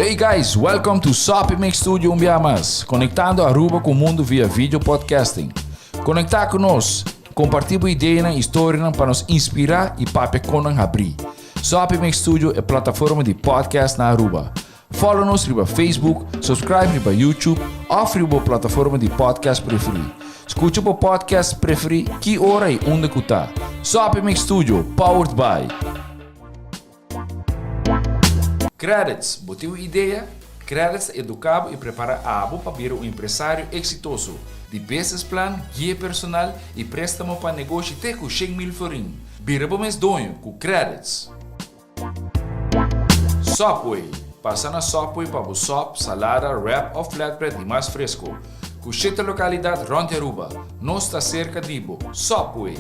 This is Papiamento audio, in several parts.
Hey guys, welcome to Soppy Mix Studio un bia mas, conectando Aruba cu mundo via video podcasting. Conecta cu nos, comparti bo ideanan y storianan pa nos inspira y papia con nan habri. Soppy Mix Studio e plataforma di podcast na Aruba. Follow nos riba Facebook, subscribe riba YouTube of riba bo plataforma di podcast preferi. Scucha bo podcast preferi ki ora y unda cu ta. Soppy Mix Studio, powered by. Credits, bo tin un idea? Credits ta educa bo y prepara abo pa bira un empresario exitoso. Di business plan, guia personal y prestamo pa negoshi te cu 100,000 florin. Bira bo mes doño cu Credits. Subway, Pasa na Subway pa bo sop, salada, wrap of flatbread di mas fresco. Cu shete localidad rond di Aruba. Nos ta cerca di bo. Subway!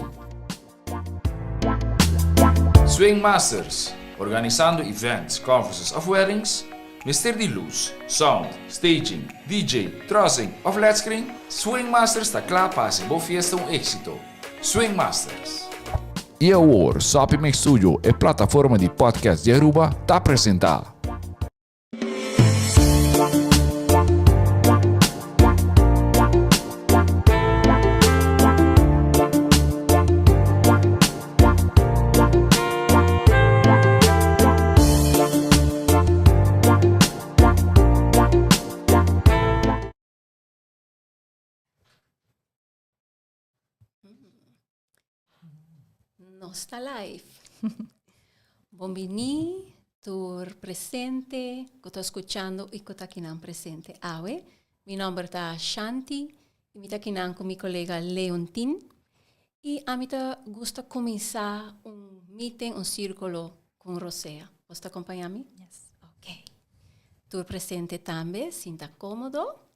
Swing Masters, Organisando events, conferences of weddings? Mester di luz, sound, staging, DJ, trussing of led screen? Swing Masters ta cla pa haci bo fiesta un exito. Swing Masters. Y awor, Soppy Mix Studio, e plataforma di podcast di Aruba, ta presenta. Nos ta live. Bon bini tur presente ku ta skuchando i ku ta kinan presente awe. Mi nomber ta Shanti i mi ta kinan ku mi kolega Leontin. I ami ta gusta kuminsá un meeting, un sírkulo ku un rosea. Bos ta kompañá mi? Yes. Ok. Tur presente tambe, sinta kómodo.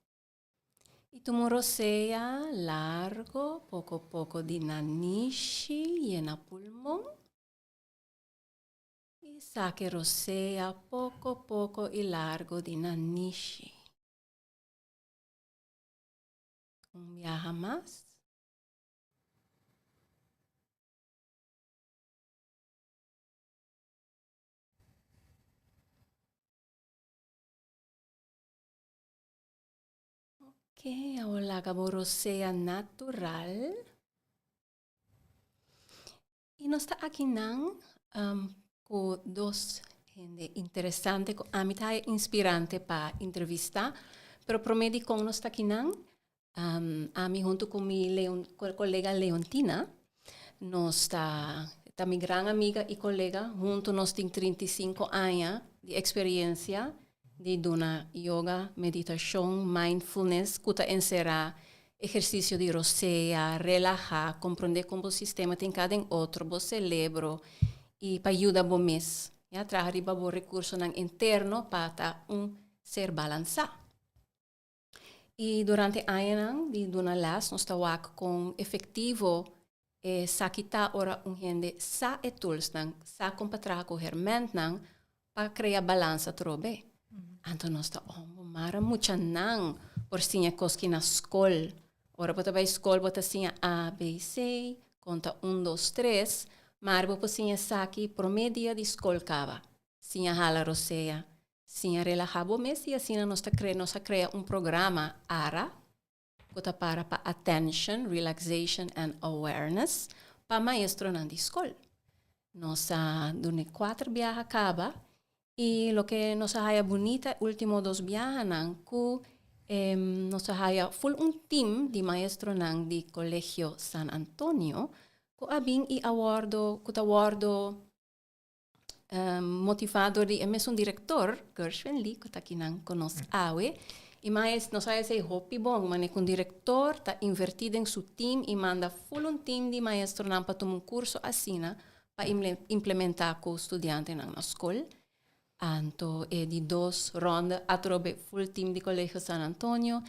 I tuma un rosea largo, poko poko di nanishi yena pulmon. I saka e rosea poko poko i largo di nanishi. Un biaha mas. Ok, awor laga bo rosea natural. I nos ta akinan um, ku dos hende interesante ku ami ta haya inspirante pa entrevista. Pero promé di kon nos ta akinan, um, ami huntu ku mi Leon, kolega Leontina, nos ta, ta mi gran amiga i kolega, huntu nos tin 35 aña di eksperiencia di duna yoga, meditashon, mindfulness ku ta enserá ehersisio di rosea, relahá, komprondé kon bo sistema tin ka den otro, bo selebro i pa yuda bo mes, ya, traha riba bo rekursonan interno pa ta un ser balansá. I durante añanan di duna lès nos ta wak kon efektivo esaki ta ora un hende sa e toolsnan, sa kon pa traha ku hermentnan pa krea balansa atrobe. Anto nos ta ombo mara muchanan por siña kos ki na skol. Ora bo ta bai skol bo ta siña A, B, C, konta un, dos, tres, maar bo por siña esaki promé dia di skol kaba. Siña hala rosea, siña relahá bo mes i asina nos ta krea nos a krea un programa ara ku ta para pa Attention, Relaxation and Awareness pa maestronan di skol. Nos a dun'e kuater biaha kaba i loke nos a haya bunita e ultimo dos biahanan ku nos a haya ful un team di maestronan di Colegio San Antonio ku a bin i a wòrdu ku ta wòrdu motivá dor di e mesun direktor, Gershwin Lee, ku ta kinan ku nos awe. I mas nos a esei hopi bon, manera ku un direktor ta invertí den su tim i manda ful un tim di maestronan pa tuma un kurso asina pa implementá ku studiantenan na skol. Anto e di dos ronda atrobe ful tim di Colegio San Antonio.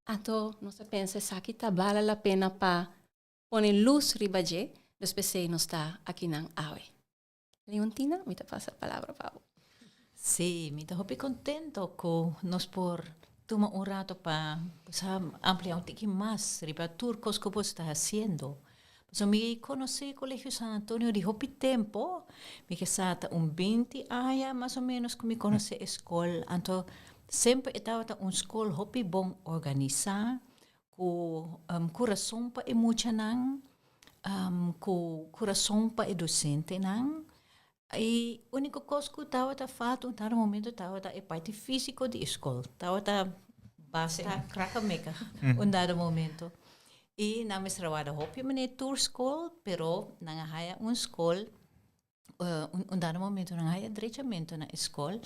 Anto nos a pensa esaki ta bala la pena pa Pone lus riba dje, dus p'esei nos ta akinan awe. Leontina, mi ta pasa palabra pa bo. Sí, mi ta hopi contento cu nos por tuma un rato pa amplia un tiki mas riba tur cos cu bo ta haciendo. So mi konosé Kolegio San Antonio di hopi tempu, mi ke sa ta un 20 aña mas o ménos ku mi konosé e skol. Anto semper e tabata un skol hopi bon organisá, ku um, kurason pa e muchanan, ku kurason pa e dosentenan. E úniko kos ku tabata falta un dado momento tabata e parti físiko di e skol. Tabata basta krakkemikkig un dado momento. I nan mester a warda hopi manera tur skol, pero nan a haya un skol, un dado momento nan a haya drechamentu na e skol.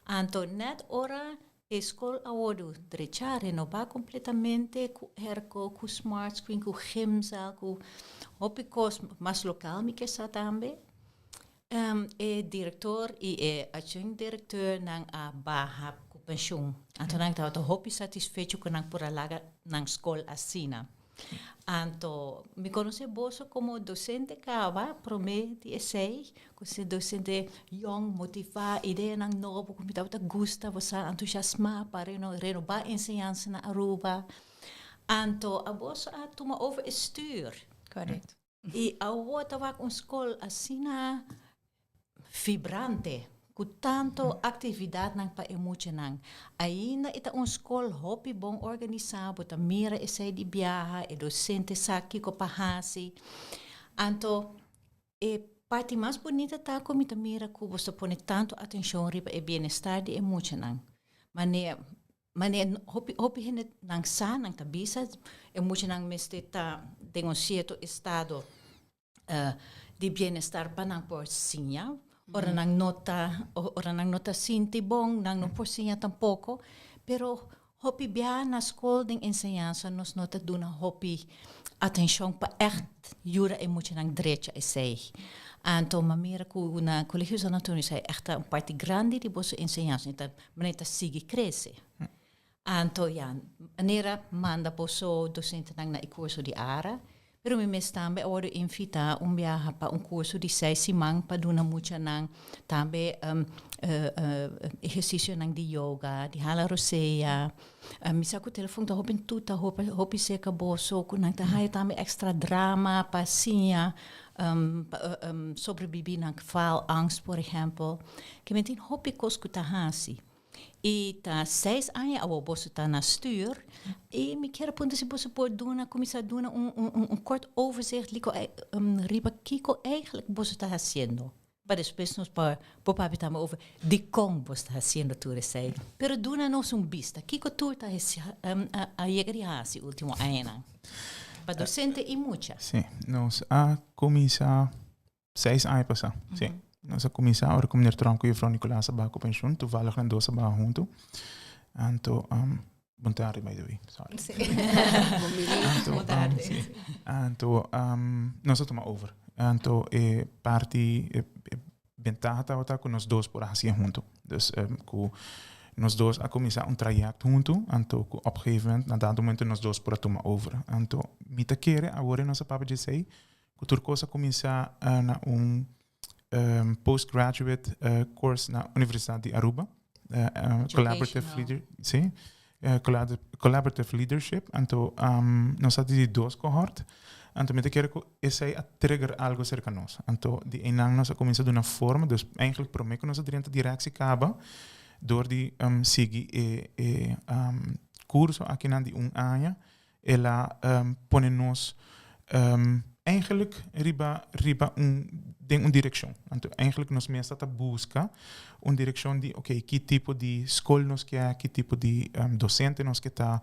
Anto net ora e skol a wordu drechá, renobá kompletamente ku airco, ku smart screen, ku gymzaal, ku hopi kos mas lokal mi ke sa tambe. E direktor i e adjunct direkteurnan a baha ku penshun. Anto nan tabata hopi satisfecho ku nan por a laga nan skol asina. Anto mi konosé boso komo dosente kaba promé di esei, ku si dosente yong, motivá, ideanan nobo ku mi tabata gusta, bo sa entusiasmá pa renobá enseñansa na Aruba. Anto aboso a tuma over e stuur. Correcto. I awor ta wak un skol asina vibrante, ku tantu aktividatnan pa e muchanan. Ainda e ta un skol hopi bon organisá, bo ta mira esei di biaha, e dosente sa kiko pa hasi. Anto e parti mas bunita ta ku mi ta mira ku bo ta pone tantu atenshon riba e bienestar di e muchanan. Manera Manera hopi hopi hende nan sa, nan ta bisa, e muchanan mester ta den un sierto estado di bienestar pa nan por siña. Ora nan no ta, ora nan no ta sinti bon, nan no por siña tampoko. Pero hopi bia na skol den enseñansa nos no ta duna hopi atenshon pa ègt yuda e muchanan drecha esei. Anto mi a mira ku na Colegio San Antonio esei ègt ta un parti grandi di boso enseñansa. Manera ta sigui krese. Anto ya, manera manda boso dosentenan na e kurso di ARA, pero mi mes tambe a wòrdu invitá un biaha pa un kurso di seis siman pa duna muchanan tambe ehersisionan di yoga, di hala rosea. Mi sa ku telefòn ta hopi tuta, hopi hopi serka boso, ku nan ta haya tambe èkstra drama pa siña sobrebibí nan faalangst, por ehèmpel. Ke men tin hopi kos ku ta hasi. I ta seis aña awor boso ta na stuur. I mi kier a puntra si boso por duna, kuminsá duna un un un kort overzicht liko riba kiko eigentlik boso ta hasiendo. Pa despues nos por por papia tambe over dikon boso ta hasiendo tur esei. Pero duna nos un bista, kiko tur ta a yega di hasi ultimo añanan pa dosente i mucha? Sí, nos a kuminsá seis aña pasá, sí. Nos a kuminsá ora ku meneer Tromp ku juffrouw Nicolaas a baha ku penshun, toevallig nan dos a baha huntu. Anto, bon tardi by the way, sorry. Sí. Anto, Bon tardi. sí. Anto, nos a tuma over. Anto e parti, e bentaha tabata ku nos dos por a hasié huntu. Dus ku nos dos a kuminsá un trayèkt huntu, anto ku op gegeven moment, na dado momento nos dos por a tuma over. Anto mi ta kere awor nos a papia dje esei, Ku tur kos a kuminsá na un postgraduate course na Universidat di Aruba. Collaborative leader, sí. Collaborative leadership. Anto nos a di dos cohort. Anto mi ta kere ku esei a trigger algo serka nos. Anto di einan nos a kuminsá duna forma. Dus eigenlijk promé ku nos a drenta directie kaba dor di sigui e kurso akinan di un aña. El a pone nos eigenlijk riba riba un den un direkshon. Anto eigenlijk nos mes ta buska un direkshon di oké ki tipo di skol nos ke, ki tipo di dosente nos ke ta,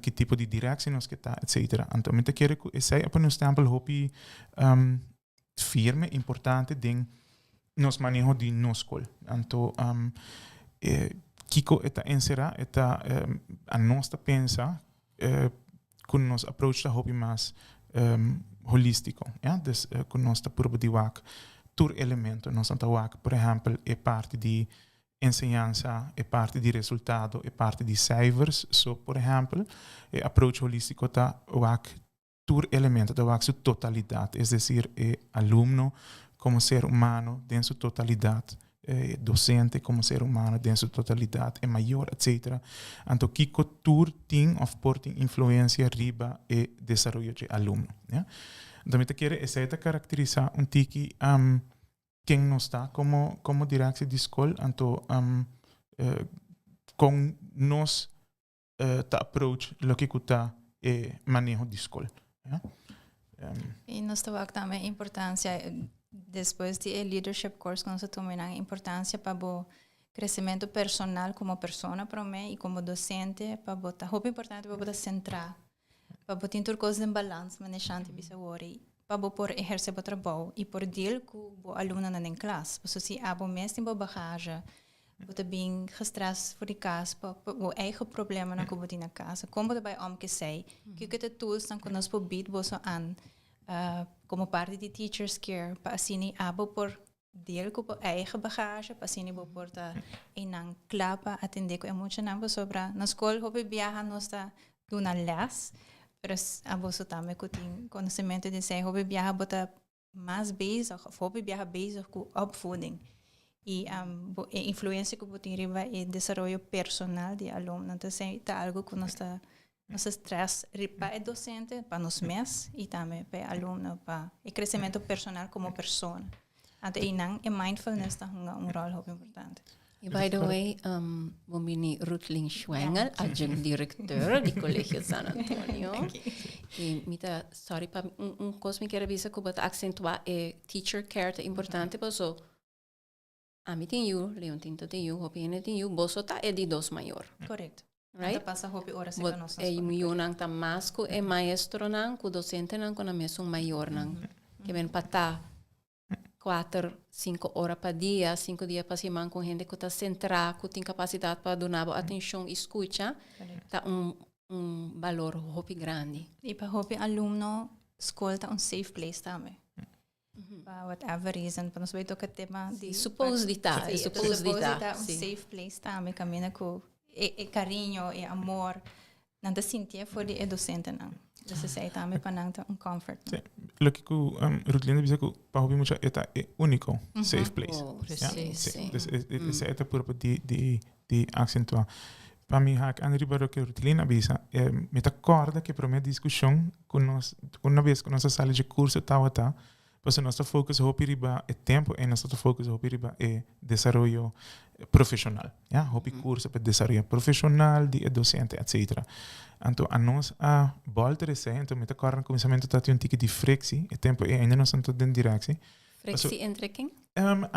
ki tipo di direksie nos ke ta, etsetera. Anto mi ta kere ku esei a pone un stèmpel hopi firme, importante den nos maneho di nos skol. Anto kiko e ta enserá? E ta a nos ta pensa ku nos approach ta hopi mas holístiko, ya. Dus ku nos ta purba di wak tur elemento. Nos no ta wak, por ehèmpel, e parti di enseñansa, e parti di resultado, e parti di cijfers. So, por ehèmpel, e approach holístiko ta wak tur elemento, ta wak su totalidat, es desir e alumno komo ser humano den su totalidat, e dosente komo ser humano den su totalidat, e mayor, etcetera. Anto kiko tur tin òf por tin influensia riba e desaroyo dje alumno, ya. Anto mi ta kere esei ta karakterisá un tiki ken nos ta komo komo direktie di skol, anto kon nos ta approach loke ku ta e maneho di skol. Ja. I nos ta wak tambe importancia despues di e leadership course ku nos a tuma nan importancia pa bo crecimento personal como persona prome y como docente pa bo ta hopi importante pa bo ta centra pa bo tin tur cos den balans manera Shanti bisa awor y pa bo por eherce bo trabou y por deal cu bo alumnonan den klas pasobra si abo mes tin bo bagage Bo ta bin gestrest for di kas pa bo eigen problemanan ku bo tin na kas. Kon bo ta bai om ku esei? Kiko ta e toolsnan ku nos por bied boso an komo parti di Teachers Care pa asina abo por deal ku bo eigen bagage, pa asina bo por ta einan kla pa atendé ku e muchanan? Pasobra na skol hopi biaha nos ta duna les, pero aboso tambe ku tin konosementu di esei, hopi biaha bo ta mas bezig of hopi biaha bezig ku opvoeding y bo e influencia ku bo tin riba e desaroyo personal di e alumno. Entonces esei ta algo ku nos ta nos ta stress pa e docente, pa nos mes y tambe pa e alumno pa e crecemento personal como persona. Anto einan e mindfulness ta hunga un rol hopi importante. Y by the way, um, bon bini Rutlin Schwengel, adjunct directeur di Colegio San Antonio. Y mi ta, sorry pa un, un cos mi quiere bisa ku bo ta accentua e teacher care ta importante paso ami tin yu, Leon tin ta tin yu, hopi hende tin yu, boso ta e di dos mayor. Correcto. Right? Ta pasa hopi ora Bo, cerca nos na e school. yunan ta mas ku e maestronan, ku docentenan, ku nan mesun mayornan. Ke men pa ta Kuater, sinku ora pa dia, sinku dia pa siman ku hende ku ta sentrá, ku tin kapasidat pa duna bo atenshon i skucha, ta un un balor hopi grandi. I pa hopi alumno skol ta un safe place tambe. Pa whatever reason, pa nos bai toka tema di. Suppose di ta, Sí, suppose di ta. un safe place tambe kaminda ku e e kariño, e amor Nan ta sintié for di e dosentenan. Dus esei tambe pa nan ta un comfort. Sí. Loke ku um, Rutlina bisa ku pa hopi mucha e ta e úniko safe place. Oh, Ja? precies. Sí. Sí. Dus e, e, esei ta puro pa di, di, di accentua. Pa mi haak aan riba loke Rutlina bisa, eh, mi ta kòrda ku e promé diskushon ku nos, una bes ku nos a sali dje kurso tabata, Pasobra nos ta focus hopi riba e tempo ei nos ta focus hopi riba e desaroyo profesional. Ya, hopi curso pa desaroyo profesional di e docente, etcetera. Anto anos a bolter esei, anto mi ta corda na cuminsamentu ta tin un tiki di frictie, e tempo ei ainda nos no ta den directie. Frictie entre ken? Um,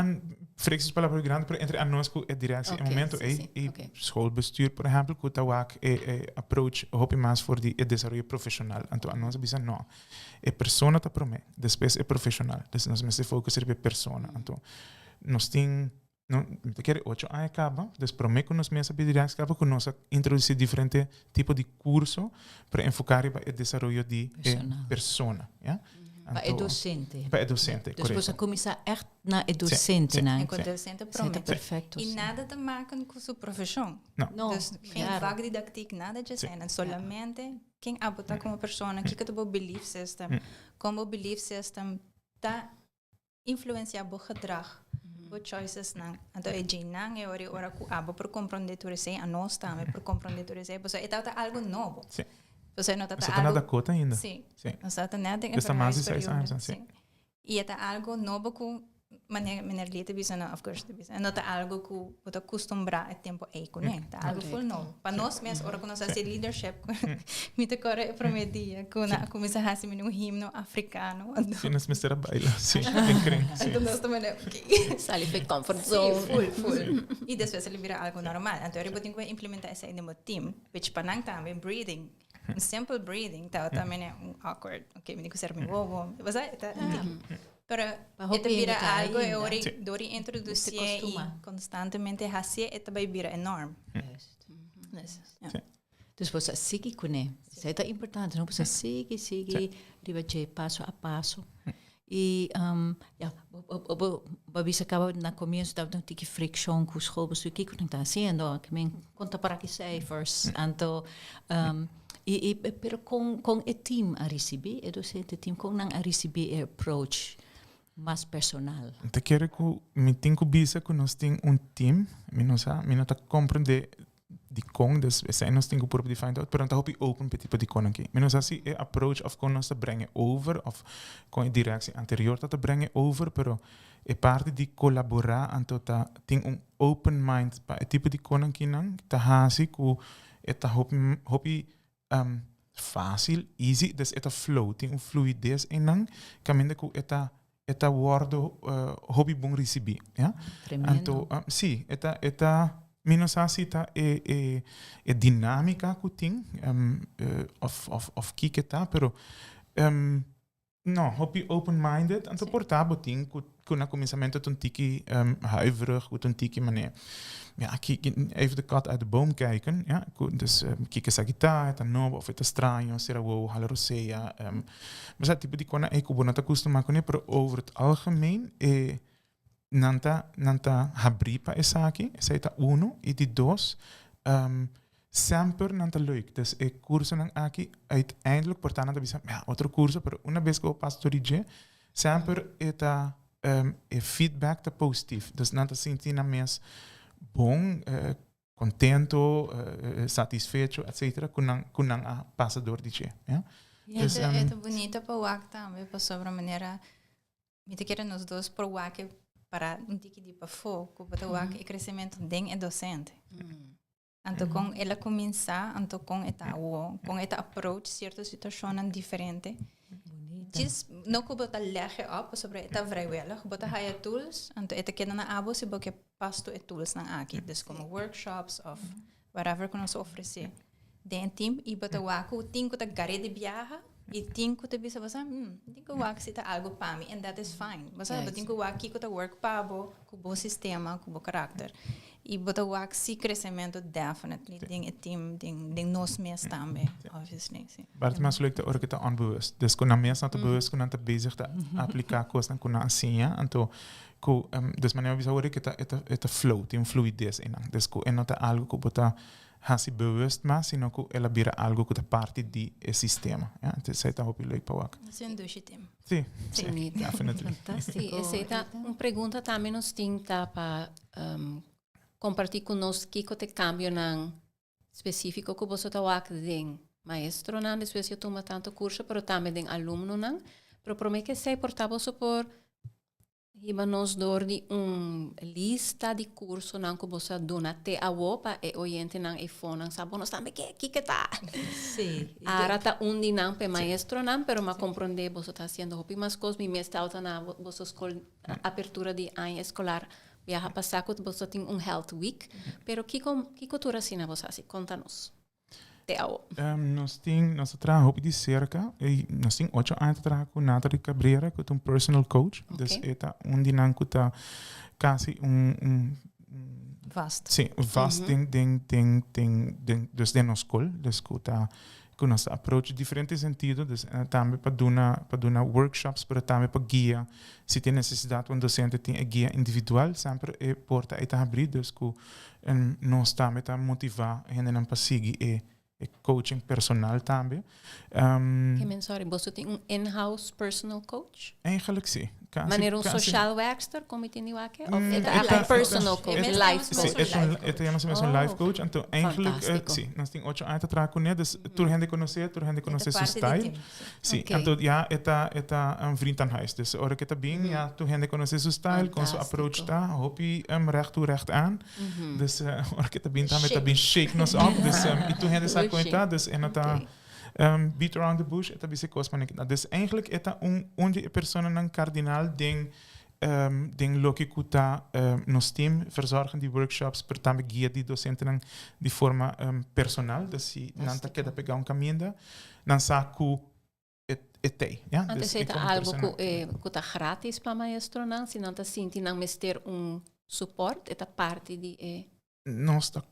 frictie is palabra grandi, pero entre anos cu e directie e momento ei, e schoolbestuur, por ehempel, cu ta wak e, e approach hopi mas for di e desaroyo profesional. Anto anos a bisa no. E persona ta promé, despues e profesional. Dus nos mester focus riba e persona. Anto nos tin, no, mi ta kere ocho aña kaba, dus promé ku nos mes a bira directie kaba ku nos a introdusí diferente tipo di kurso pa enfoká riba e desaroyo di e persona, ya. Pa e docente. Pa e docente, Dus boso a korekto. kuminsá ègt na e docentenan. En ku e docente promé. Esei ta perfecto, I sí. nada te maken ku su profeshon. No. No, Dus geen claro. vakdidactiek, nada dje eseinan. Solamente ken abo ta komo persona, kiko ta bo belief system, kon bo belief system ta influencia bo gedrag, bo choicesnan. Anto e djeinan e ora ora ku abo por komprondé tur esei, anos tambe por komprondé tur esei, pasobra e tabata algo nobo. Sí. Pasobra no tabata Nos ta na algo Dakota ainda. Sí. Sí. Nos tabata net den e Dus ta mas di seis verhuisperiodo, aña, sí. sí. I e ta algo nobo ku Meneer, meneer Lee ta bisa no, of course ta bisa, no ta algo ku bo ta kustumbrá e tempu ei kuné, ta algo full nobo. Pa nos mes, ora ku nos hasi leadership, mi ta kòrda e promé dia ku nan a kuminsá hasi mi un himno afrikano. Sí, nos mester a baila, sí, den kring, sí. Anto nos ta manera, ok. Sali for e comfort zone. Sí, full, full. I despues el a bira algo normal. Anto ora bo tin ku implementá esei den bo team, which pa nan tambe breathing, un simple breathing tabata mene un awkward, ok, mi tin ku sera mi wowo, bo sa, ta. Pero Pa e hopi ta bira hende ta algo e ainda. ora Sí. dor di introducié Mester y costuma. constantemente hacié e ta bai bira e norm. Juist. Dus, ja. Sí. Dus bo sa sigui kuné. Esei ta importante, no? Bo sa sigui, sigui riba dje paso a paso. I um, ja, bo, bo, bo, bo bisa kaba na comienzo tabata un tiki friccion ku schoolbestuur. Kiko nan ta haciendo? Ke men kon ta para ki cijfers? Anto, um, I, i, pero kon, kon e team a risibí, e docente team, kon nan a risibí e approach mas personal? Mi ta kere ku mi tin ku bisa ku nos tin un team, mi no sa, mi no ta komprendé di kon, dus esei nos tin ku purba di find out, pero nan ta hopi open pa e tipo di konan aki. Mi no sa si e approach of kon nos ta breng e over of kon e directie anterior ta ta breng e over, pero e parti di kolaborá anto ta tin un open mind pa e tipo di konan kinan ta hasi ku e ta hopi hopi fácil, easy, dus e ta flow, tin un fluidez einan kaminda ku e ta e ta wordo hopi bon risibí, ya. Tremendo. Anto, sí, e ta e ta mi no sa si ta e e e dinámika ku tin òf òf òf kiko ta, pero No, hopi open minded, anto por ta bo tin ku ku na kuminsamentu ta un tiki huiverig, ku ta un tiki manera ja ki even de kat uit de boom kijken, ja, ku dus kiko esaki ta, e ta nobo of e ta straño, sera wowo, hala rosea, bo sa tipo di kosnan ei ku bo no ta kustumá kuné, pero over het algemeen e nan ta nan ta habrí pa esaki, esei ta uno, i di dos semper nan ta leuk, dus e kursonan aki uiteindelijk por ta nan ta bisa mea otro kurso, pero una bes ku bo pasa tur di dje semper e ta e feedback ta positief, dus nan ta sinti nan mes bon, kontento, satisfecho etcetera ku nan ku nan a pasa dor di dje, ya. E ta e ta bunita pa wak tambe pasobra manera Mi ta kere nos dos por wak e para un tiki di pafó, ku bo ta wak e kresementu den e dosente. Anto kon el a kuminsá, anto kon e ta awo, kon e ta approach sierto situashonnan diferente. Djis no ku bo ta lèg e òp, pasobra e ta vrijwillig, bo ta haya tools, anto e ta keda na abo si bo ke pas tur e toolsnan aki, dus komo workshops òf whatever ku nos ofresé. Den e team y bo ta wak cu tin cu ta gar'é di biaha y tin cu ta bisa bo sa hmm tin cu wak si ta algo pa mi and that is fine. Bo sa bo tin cu wak kico ta work pa bo cu bo sistema cu bo karakter y bo ta wak si crecemento definitely den e team den den nos mes tambe obviously si. Bart mas leuk ta ora cu ta onbewust. Dus cu nan mes no ta bewust cu nan ta bezig ta aplica cosnan cu nan a siña anto cu dus manera bo bisa awor e ta e ta flow tin un fluidez eynan. Dus cu e no ta algo cu bo ta hasi bewust mas, sino ku el a bira algu ku ta parti di e sistema. Ja, esei ta hopi leuk pa wak. Nos tin un dushi team. Sí, sí, definitely. Fantástico. Sí, esei ta un pregunta tambe nos tin ta pa comparti ku nos kiko ta e kambionan spesífiko ku boso ta wak den maestronan despues di a tuma tantu kurso, pero tambe den alumnonan. Pero promé ku esei por ta boso por Hiba nos dor di un lista di cursonan cu boso a duna te awo pa e oyentenan e fonan sa bo nos tambe ke kiko ta. Sí. Ara ta un di nan pa e maestronan pero m'a comprende boso ta haciendo hopi mas cos. Mi mes tabata na boso scol apertura di aña escolar biaha pasa cu boso tin un health week. Pero kiko kiko tur asina boso haci? Conta nos. Te awo. Nos tin, nos ta traha hopi di cerca y nos tin ocho aña ta traha cu Nathalie Cabrera cu ta un personal coach. Dus e ta un di nan cu ta casi un, un, Vast. Sí, vast den, den, den, den, den, dus den nos school. Dus cu ta, cu nos ta approach diferente sentido. Dus tambe pa duna, pa duna workshops, pero tambe pa guia. Si tin necesidad un docente tin e guia individual, semper e porta ey ta habri. Dus cu Nos tambe ta motivá hendenan pa sigui e coaching personal tambe. Ke men sorry, boso tin un in-house personal coach? Eigenlijk si. Casi, Manera un sociaal werkster, kom ik in die wake? Of e ta echt un personal coach, life coach? Si, e ta yama su mes un life coach. Anto eigenlijk, si, nos tin ocho aña ta traha kuné, dus tur hende konosé, tur hende konosé su style. Sí, anto ya e ta e ta un vriend aan huis. Dus ora ke ta bin ya tur hende konosé su style, kon su approach ta, hopi recht toe recht aan. Dus ora ke ta bin tambe ta bin shake nos op. Dus i tur hende sa kon e ta, dus e no ta beat around the bush, e ta bisa e kos manera ke ta. Dus eigenlijk e ta un un di e personanan kardinal den den loke ku ta nos team, verzorgen di workshops, pero tambe guia di dosentenan di forma personal. Dus si nan ta keda pegá un kaminda, nan sa ku e tei. Ja? Anto esei ta algo ku ku ta gratis pa maestronan, si nan ta sinti nan mester un support, e ta parti di e. Nos ta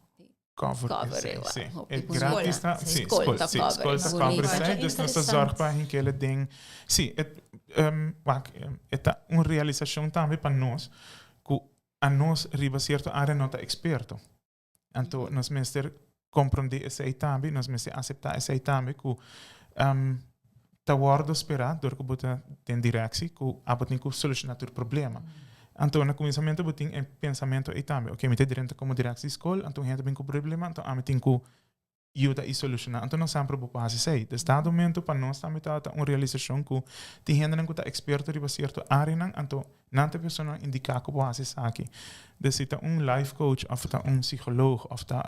cover esei, si. E gratis ta, si, skol ta cover, skol ta cover esei, dus nos ta zorg pa hinkele den, si, e wak, e ta un realisashon tambe pa nos ku anos riba sierto área no ta eksperto. Anto nos mester komprondé esei tambe, nos mester aseptá esei tambe ku ta wòrdu sperá dor ku bo ta den direksi ku abo tin ku solushoná tur problema. Anto na kuminsamentu bo tin e pensamentu ei tambe, oke mi ta drenta komo direktie di skol, anto un hende bin ku problema, anto ami tin ku yuda i solushoná. Anto no semper bo por hasi esei. Dus dado momento pa nos tambe tabata un realisashon ku tin hendenan ku ta eksperto riba sierto áreanan, anto nan ta e personanan indiká ku bo hasi esaki. Dus si ta un life coach òf ta un psikoloog òf ta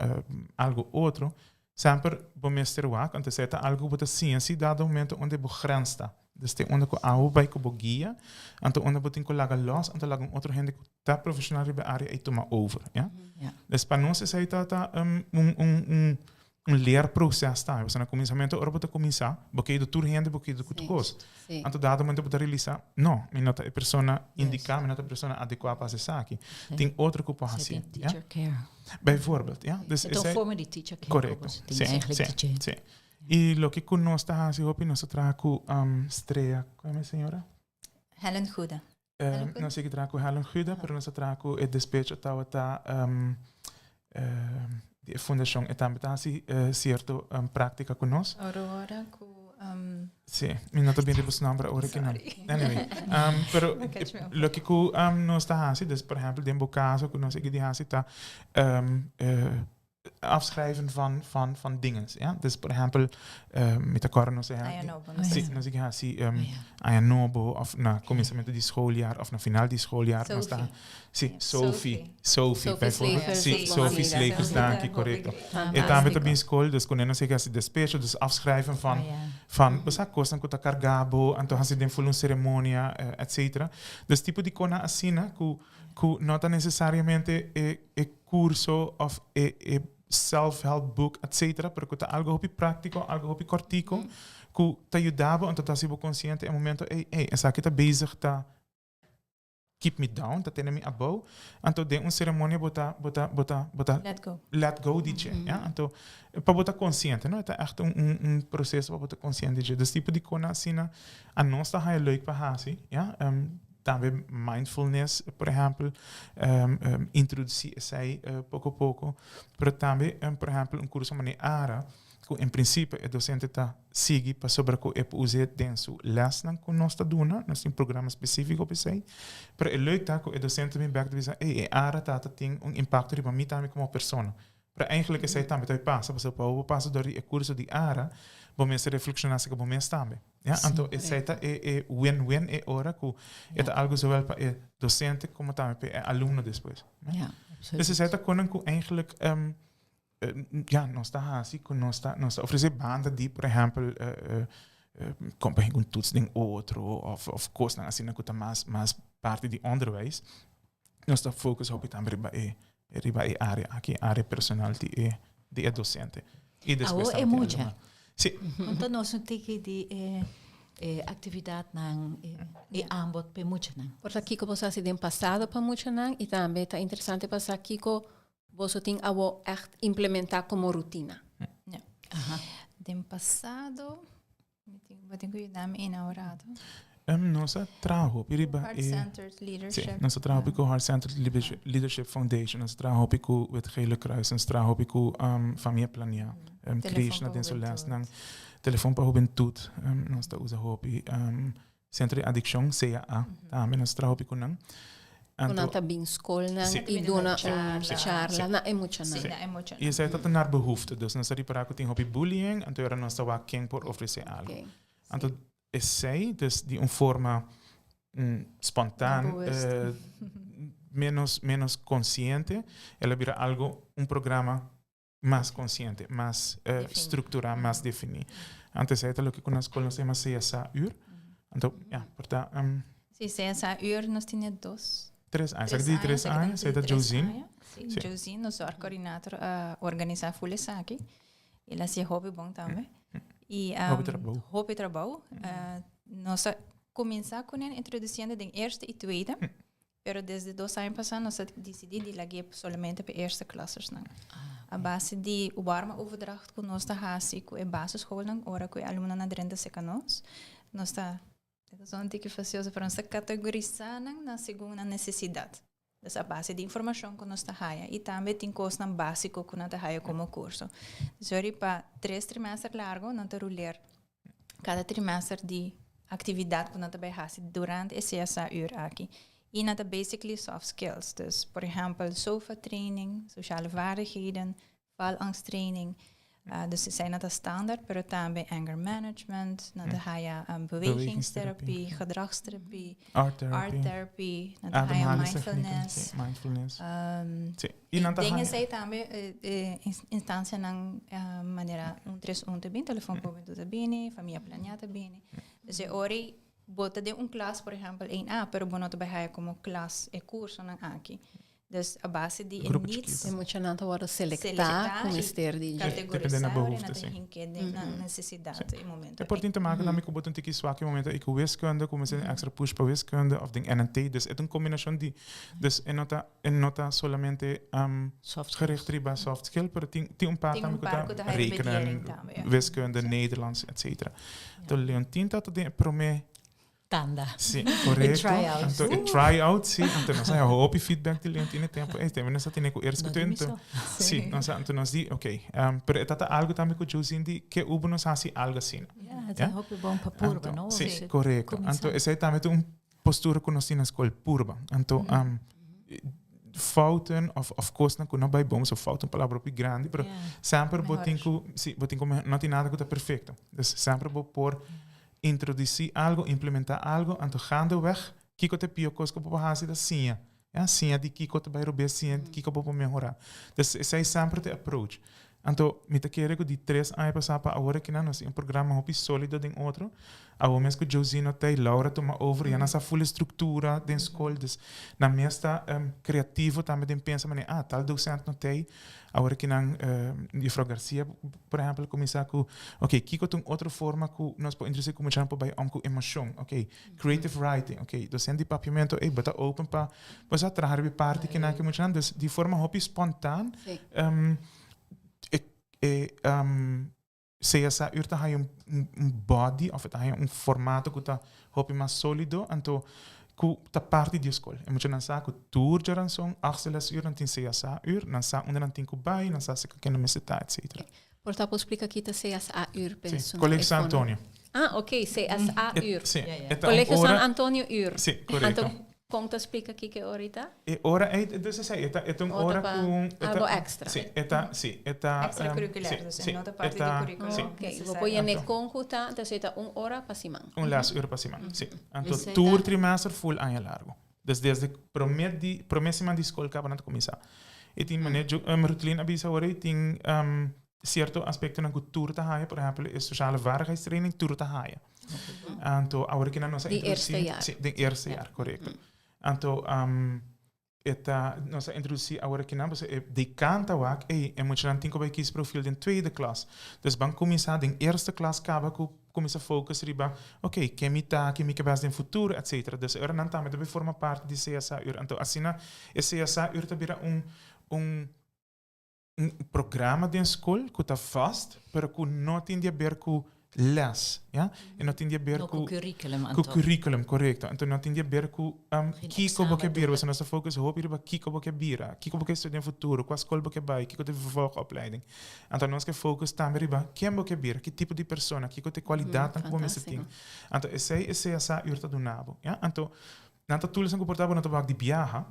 algu otro, semper bo mester wak, anto esei ta algu ku bo ta siña si dado momento unda bo grens ta. Dus tin unda ku abo bai ku bo guia, anto unda bo tin ku laga lòs, anto laga un otro hende ku ta profesional riba e área ei tuma over, ya. Dus pa nos esei ta ta un un un un leerproces tambe, pasobra na kuminsamentu ora bo ta kuminsá, bo ke yuda tur hende, bo ke yuda ku tur kos. Anto dado momento bo ta realisá, no, mi no ta e persona indiká, mi no ta e persona adekuá pa hasi esaki. Tin otro ku por hasié, ya. Bijvoorbeeld, ya. Dus esei. E ta un forma di teacher care. Korekto, si, si, si. I loke ku nos ta hasi hopi, nos ta traha ku Strea, ku yama e señora? Helen Guda. Nos a sigui traha ku Helen Guda, pero nos a traha ku e despecho tabata di e fundashon. E tambe ta hasi sierto práktika ku nos. Aurora ku Sí, mi no ta bin riba su nomber awor aki no. Anyway, pero loke ku nos ta hasi, dus por ehèmpel den bo kaso ku nos a sigui di hasi ta afschrijven van, van, van dingen. Ja? Dus por ehempel, mi ta kòrda nos Aña nobo. Sí, nos a hasi aña nobo of na kuminsamentu di schooljaar of na final di schooljaar. Nos ta, sí, Sophie. Sophie, bijvoorbeeld. Sí, Sophie Slegers, danki, korekto. E tambe ta bin skol, dus kuné nos a hasi despecho, dus afschrijven van, van, bo sa, kosnan ku ta karga bo, anto hasi den ful un seremonia, etcetera. Dus tipo di konan asina ku, ku no ta nesesariamente e e curso of e e self help book etcetera pero cu ta algo hopi practico algo hopi cortico cu ta yuda bo anto ta haci bo consciente e momento ey ey esaki ta bezig ta keep me down ta tene mi abou anto den un ceremonia bo ta bo ta bo ta bo ta Let go. let go di dje ya anto pa bo ta consciente no e ta echt un un un proceso pa bo ta consciente di dje dus tipo di cosnan asina anos ta haya leuk pa haci ya. Tambe mindfulness, por ehempel, introduci esey poco poco. Pero tambe, por ehempel, un curso manera ARA, cu en principio e docente ta sigui pasobra cu e por us'e den su lesnan cu nos ta duna, nos tin programa specifico pa esey. Pero e leuk ta cu e docente ta bin bek ta bisa, ey, e ARA tata tin un impacto riba mi tambe como persona. Pero eigenlijk esei tambe ta pasa, pasobra pa bo pasa dor di e curso di ARA, bo mester reflexiona acerca bo mes tambe. Ja, anto esei ta e e win-win e ora cu e ta algo zowel pa e docente como tambe pa e alumno despues. Ja, Dus esei ta konan cu eigenlijk ja, nos ta haci cu nos ta nos ta ofrece banda di por ehempel compañe cu un toets den otro of of cosnan asina cu ta mas mas parti di onderwijs. Nos ta focus hopi tambe riba e riba e área aki, e área personal di e di e docente. Y despues Awo e tambe mucha. alumno. Sí. Konta nos un tiki di e e aktividatnan, e e aanbod p'e muchanan. Por ta kiko boso hasi den pasado pa muchanan y tambe ta interesante pa sa kiko boso tin awo ègt implementá komo rutina. Ja. Den pasado Mi tin, bo tin ku yuda mi ina un rato. Nos a traha hopi riba Heart e Centered Sí, Leadership. nos a traha hopi ku Heart Centered Leadership, Leadership Foundation, nos a traha hopi ku Wit Gele Kruis, nos a traha hopi ku Famia Planea, Telefon Krishna pa den su Hubentud. lesnan, Telefon pa Hubentud, nos ta usa hopi, Centro di Adiccion, CAA, tambe nos a traha hopi ku nan. Ku nan ta bin skolnan i duna un charla na e muchanan. Sí, na e muchanan. I esei ta naar behoefte. Dus nos a ripará ku tin hopi bullying, anto ora nos ta wak ken por ofresé algu. Anto esei, dus di un forma spontaan, menos menos konsiente, el a bira algu, un programa mas konsiente, mas strukturá, mas definí. Anto esei ta loke ku na skol nos ta yama CSA uur. Anto, ya, por ta. Sí, CSA uur nos tene dos. Tres aña. Esaki di tres aña, esei ta Josine. Sí, Josine, nos zorgcoördinator a organisá ful esaki. El a hasi hopi bon tambe. I Hopi trabou. Hopi trabou. Nos a kuminsá kuné introdusiendo den eerste i tweede. Pero desde dos aña pasá nos a disidí di lag'é solamente pa e eerste klassersnan. A base di warme overdracht ku nos ta hasi ku e basisschoolnan ora ku e alumnonan drenta serka nos, nos ta, e ta sona un tiki fasioso, pero nos ta kategorisá nan na segun nan nesesidat. Dus a base di informashon ku nos ta haya i tambe tin kosnan básiko ku nan ta haya komo kurso. Dus wèri pa tres trimester largo nan ta ruler kada trimester di actividad cu nan ta bay haci durante e CSA uur aki. Y nan ta basically soft skills. Dus, por ehempel, sofa training, sociale vaardigheden, valangsttraining. Dus esey nan ta standaard, pero tambe anger management, nan ta haya bewegingstherapie, gedragstherapie, Art therapy. art therapy, nan ta haya Ademhalingstechnieken, mindfulness. sí, mindfulness. Sí. Y Y nan ta den haya- esey tambe instancianan manera 131 ta bini, Telefon Publico ta bini, Famia Planea ta bini. Dus e ora bo ta den un klas, por ehempel, 1A, pero bo no ta bay haya como klas e cursonan aki. Dus a base di e Grupo needs chiquito. E muchanan ta wordo selecta Selecta cu y mester di dje. Depende na categorisa behoefte, na sí. tin ke den nan necesidad e momento E por tin te maken tambe cu bo ta un tiki zwak e momento y cu wiskunde, cu mester un extra push pa wiskunde of den NNT. Dus e ta un combinacion di, dus e no ta, e no ta solamente Soft skills. gericht riba soft skill, pero tin, tin un paar Tin tambe un cu paar ta cu ta haya rekenen, mediëring tambe, ja. wiskunde, Nederlands, et cetera. Entonces, Leontien ta den e prome Tanda. Sí, correcto. try-out. Anto, e try-out, sí. Anto, nos haya hopi feedback di Leontien e tempo. Ey, tambe nos a tene cu eerst No cu di mi twinto. so. Sí, nos a, anto nos di, ok. Pero e tata algo tambe cu Josine di, ke ubo nos hasi algo asina. Ja, het Ja? is hopi bon pa purba, Anto, no? Sí, Dus het correcto. cuminsa. Anto, esey tambe ta un postura cu nos tin na school, purba. Anto, fouten of cosnan cu no bay bon, so fout un palabra hopi grandi, pero semper bo Mejor tin cu, sí, bo tin cu me-, no tin nada cu ta perfecto. Dus semper bo por introduci algo, implementa algo, anto gaandeweg, kico te pio cos cu bo por haci ta siña. Ja, siña di kico ta bay robes, siña di kico bo por mehora. Dus esey semper te approach. Anto, mi ta kere cu di 3 aña pasa pa awor aki nan, nos tin un programa hopi solido den otro. Awor mes cu Josino ta y Laura tuma over, ya nan sa full structura den school. Dus nan mes ta creativo tambe den pensa manera, ah, tal docent no ta ey. Awor aki nan, juffrouw Garcia, por ehempel, cuminsa cu, ok, kico ta un otro forma cu nos por introduci cu muchanan por bay om cu emocion? Ok, creative writing, ok, docent di papiamento, ey, bo ta open pa, bo sa traha riba e parti kinan cu muchanan. Dus di forma hopi spontaan, e CSA uur ta haya un body of ta haya un formato cu ta hopi mas solido, anto cu ta parti di e school. E muchanan sa cu tur djaranson, achtste les uur, nan tin CSA uur, nan sa unda nan tin cu bay, nan sa si cu ken nan mester ta, et cetera. Ok. Por ta por splica kita CSA uur Sí, penso Colegio e San fondo. Antonio. Ah, ok, CSA uur. Sí, Ja, ja. e ta un Colegio San ora Antonio uur. Sí, correcto. Anto, con ta splica kiko ahorita? E ora, e, dus esei, e ta, e ta un Ota ora pa cu un, e ta algo extra. Sí, e ta, sí, e ta, Extracurricular, sí, dus sí, no ta e parte di ta, curriculum. sí. Ok, Necesario. bo por yene Anto. con cu ta, entonces e ta un ora pa siman. Un les uur pa siman, sí. Anto, Esei tur ta trimester full aña largo. Dus desde prome di, prome siman di school caba nan ta cuminsa. E tin manera, jo, Rutlin a bisa ora, e tin, cierto aspectonan cu tur ta haya, por ehempel, e sociale vaardigheidstraining tur ta haya. Anto, awor cu nan nos a Di introduci eerste jaar. Sí, den eerste jaar, correcto. Anto, e ta, nos a introduci awor cu nan, e decan ta wak, ey, e muchanan tin cu bay kies profiel den tweede klas. Dus ban cuminsa den eerste klas caba cu cuminsa focus riba, ok, ken mi ta, ken mi ke best den futuro, et cetera. Dus ora nan tambe ta bay forma parti di CSA uur. Anto, asina, e CSA uur ta bira un programa den school cu ta vast, pero cu no tin di haber cu les, ja? E no tin di haber No cu cu curriculum, cu anto. curriculum, correcto. Anto no tin di haber cu, Geen kiko bo ke examen bira, doen. bo nos ta focus hopi riba kiko bo ke bira, kiko bo ke studia den futuro, cua school bo ke bai, kiko te vervolgopleiding. Anto nos ke focus tambe riba ken bo ke bira, ki tipo di persona, kiko te cualidad nan ku bo mester tin. Fantástico. Anto esei e CSA uur ta dunabo, ja? Anto nan ta tools ku portabo nan ta wak di biaha.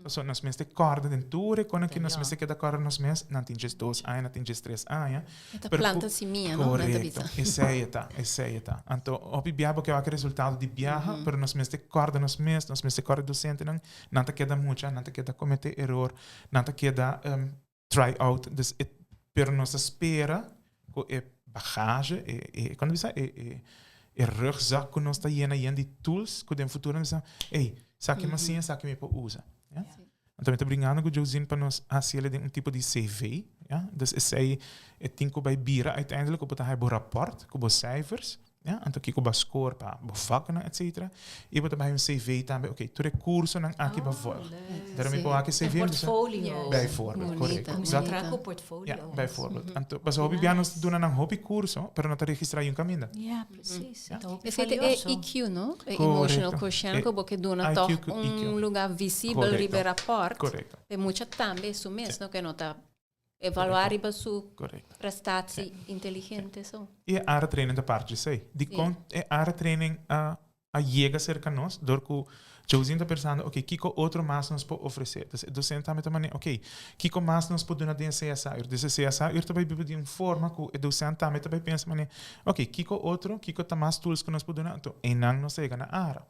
So, nos mes te corda den tour, e con que nos mes te queda corda nos mes, nan tin just 2 aña, nan tin just 3 aña. Eta Pero planta cu simia, no? Nan ta Correcto. bisa. Esei eta, esei eta. Anto, hopi biaha porque wak resultado di biaha, pero nos mes te corda nos mes, nos mes te corda docente nan, nan ta queda mucha, nan ta queda comete error, nan ta queda, try out. Dus, et, pero nos espera cu e bagage, e, e, cuando bisa, e, e, e rugzak cu nos ta llena, llena di tools, cu den futuro nos bisa, ey, sa que mas sa que me po usa. Ja? Anto mi ta brincando cu Josine pa nos haci ele den un tipo di CV, ja? Dus esei e tin cu bay bira uiteindelijk op het hij bo rapport, cu bo cijfers, ja? Anto kiko ba score pa bo vakna, et cetera. E bo ta un CV tambe, oké, tu recurso nan aki ba Oh, volg. leuk. Daarom ik Sí. wou aki Een CV, dus, portfolio. Bijvoorbeeld, Bonita, correcto. bonita. Dat Trago portfolio. Ja, bijvoorbeeld. Anto, pas Nice. hopi bianos doen aan een hobby curso, pero no te registra un caminda. Ja, precies. Ja. Dat hoop ik Es van que jou e zo. EQ, no? E Correcto. emotional quotient, E como que dona IQ, toch EQ. un lugar visible Correcto. riba rapport. Correcto. De mucha tambe su mes, Sí. no? Que no ta evaluar riba su Correcto. prestatie inteligente, so. E area training de parte sei. Die Sí. komt e area training a a yega serka nos dor ku Josine ta pensando, ok, kiko otro mas nos por ofresé? Dus e docente tambe ta manera, ok, kiko mas nos por duna den CSA uur? Dus e CSA uur ta bai biba di un forma ku e docent tambe ta bai pensa manera, ok, kiko otro, kiko ta mas tools ku nos por duna? Anto einan nos ta yega na ARA.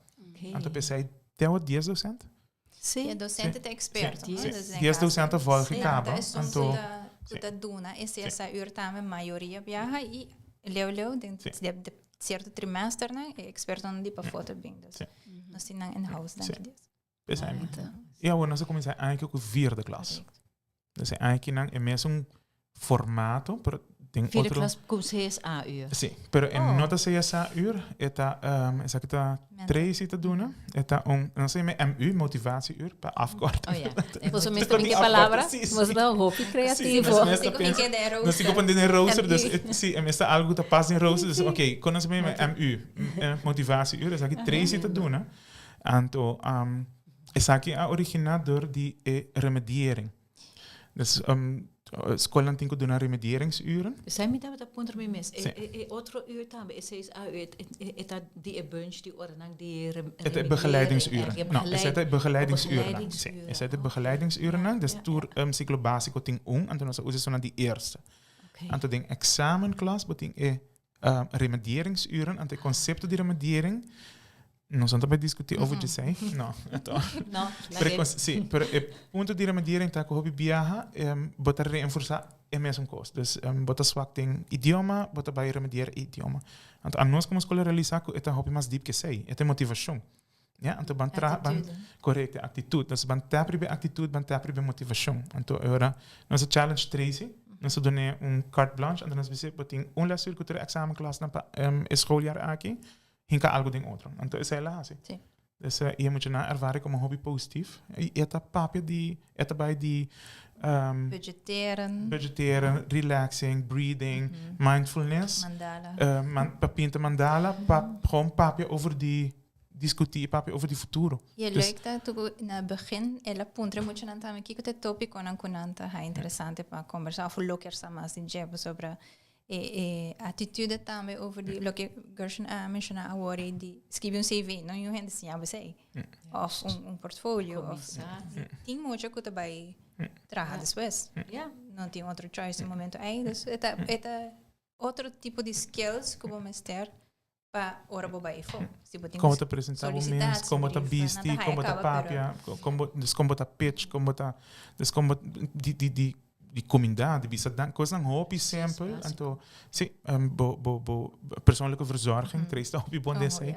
Anto p'esei te awor dies docent. Sí. E docente ta experto. Sí, no? sí. Dus den Dies caso, docent ta volg sí, caba, ta esun anto ku ta, ku sí. ta duna e CSA uur tambe mayoria biaha i leu leu den Sí. de, de cierto trimesternan e expertonan di pafó ta bin. Dus Sí. nos tin nan in house Sí. danki Dios. P'esei. Bonito. I awor nos a kuminsá aña ku vierde klas. Correcto. Dus e aña e mesun formato, pero den Vierde otro... klas ku CSA uur. Sí, pero e Oh. no ta CSA uur, e ta, esaki ta Mental. Tracy ta duna, e ta un, nos ta yama MU, motivatieuur, pa afkort. Oh ja. Boso mes Ta tambe di ke afkort, palabra, sí, sí. boso ta hopi creativo. Sí, mes ta Sigo pensa- kede den Nos rooster. sigo pone den rooster, dus MU. si, e mes ta algo ku ta pas den rooster, dus oké, kon nos ta yama MU, motivatieuur, esaki Tracy ta duna, anto esaki a originá dor di e remediering. Dus skolnan tin ku duna remedieringsuren. Esei mi tabata puntra mi mes. E, Sí. e, e otro uur tambe, e seis a uur, e, e ta di e bunch di oranan di rem, Het is begeleidingsuren. remediëring, No, esei ta begeleidingsuren. Sí, begeleidingsuren. esei ta begeleidingsuren. Dus Ja, tur ciclo básico tin un, anto nos a usa esnan di eerste. Oké. Anto den examenklas bo tin e remedieringsuren, anto e concepto di remediering, nos no ta bay discuti over djesei, no, anto. No, Pero e sí, pero e punto di remediering ta ku hopi biaha bo ta reenforsa e mesun kos. Dus bo ta swak den idioma, bo ta bay remedier e idioma. Anto anos komo skol a realisa ku e ta hopi mas diep ke esei, e ta e motivashon. Ja, anto ban tra, ban, Actitude. correcto, actitud. Dus ban tap riba e actitud, ban tap riba e motivashon. Anto e ora nos a challenge Tracy, nos a dun'é un carte blanche, anto nos bis'é bo tin un lesuur ku tur e examenklasnan pa e schooljaar aki, hinka algu den otro. Anto esei el a hasi. Sí. Dus i e muchanan a ervara komo hopi positief. I e ta papia di, e ta bai di Budgeteren. budgeteren, relaxing, breathing, mindfulness. Mandala. Man, pa pinta mandala, pa gewoon papia over di diskutí i papia over di futuro. I e Dus- leuk ta ku na begin el a puntra muchanan tambe kiko ta e tópikonan ku nan ta haña interesante pa kombersá òf lo kier sa mas di dje pasobra e e atitude tambe over di loke Gershon a menshoná awor ei di skibi un CV, no yu hende siña bo esei òf un un portfolio òf Kuminsá. tin mucha ku ta bai traha despues. Ja. No tin otro choice den momento ei. Dus e ta e ta otro tipo di skills ku bo mester pa ora bo bai afó. Si bo tin Kon bo ta presentá bo solicitar, mes, kon bo ta brief, bisti, nan ta kon bo ta haya kaba, papia, kon bo, dus kon bo ta pitch, kon bo ta, dus kon bo di di di di kumindá, di bisa dan, kosnan hopi simpel. básico. Anto, si, bo bo bo persoonlijke verzorging, Trace ta hopi bon den esei.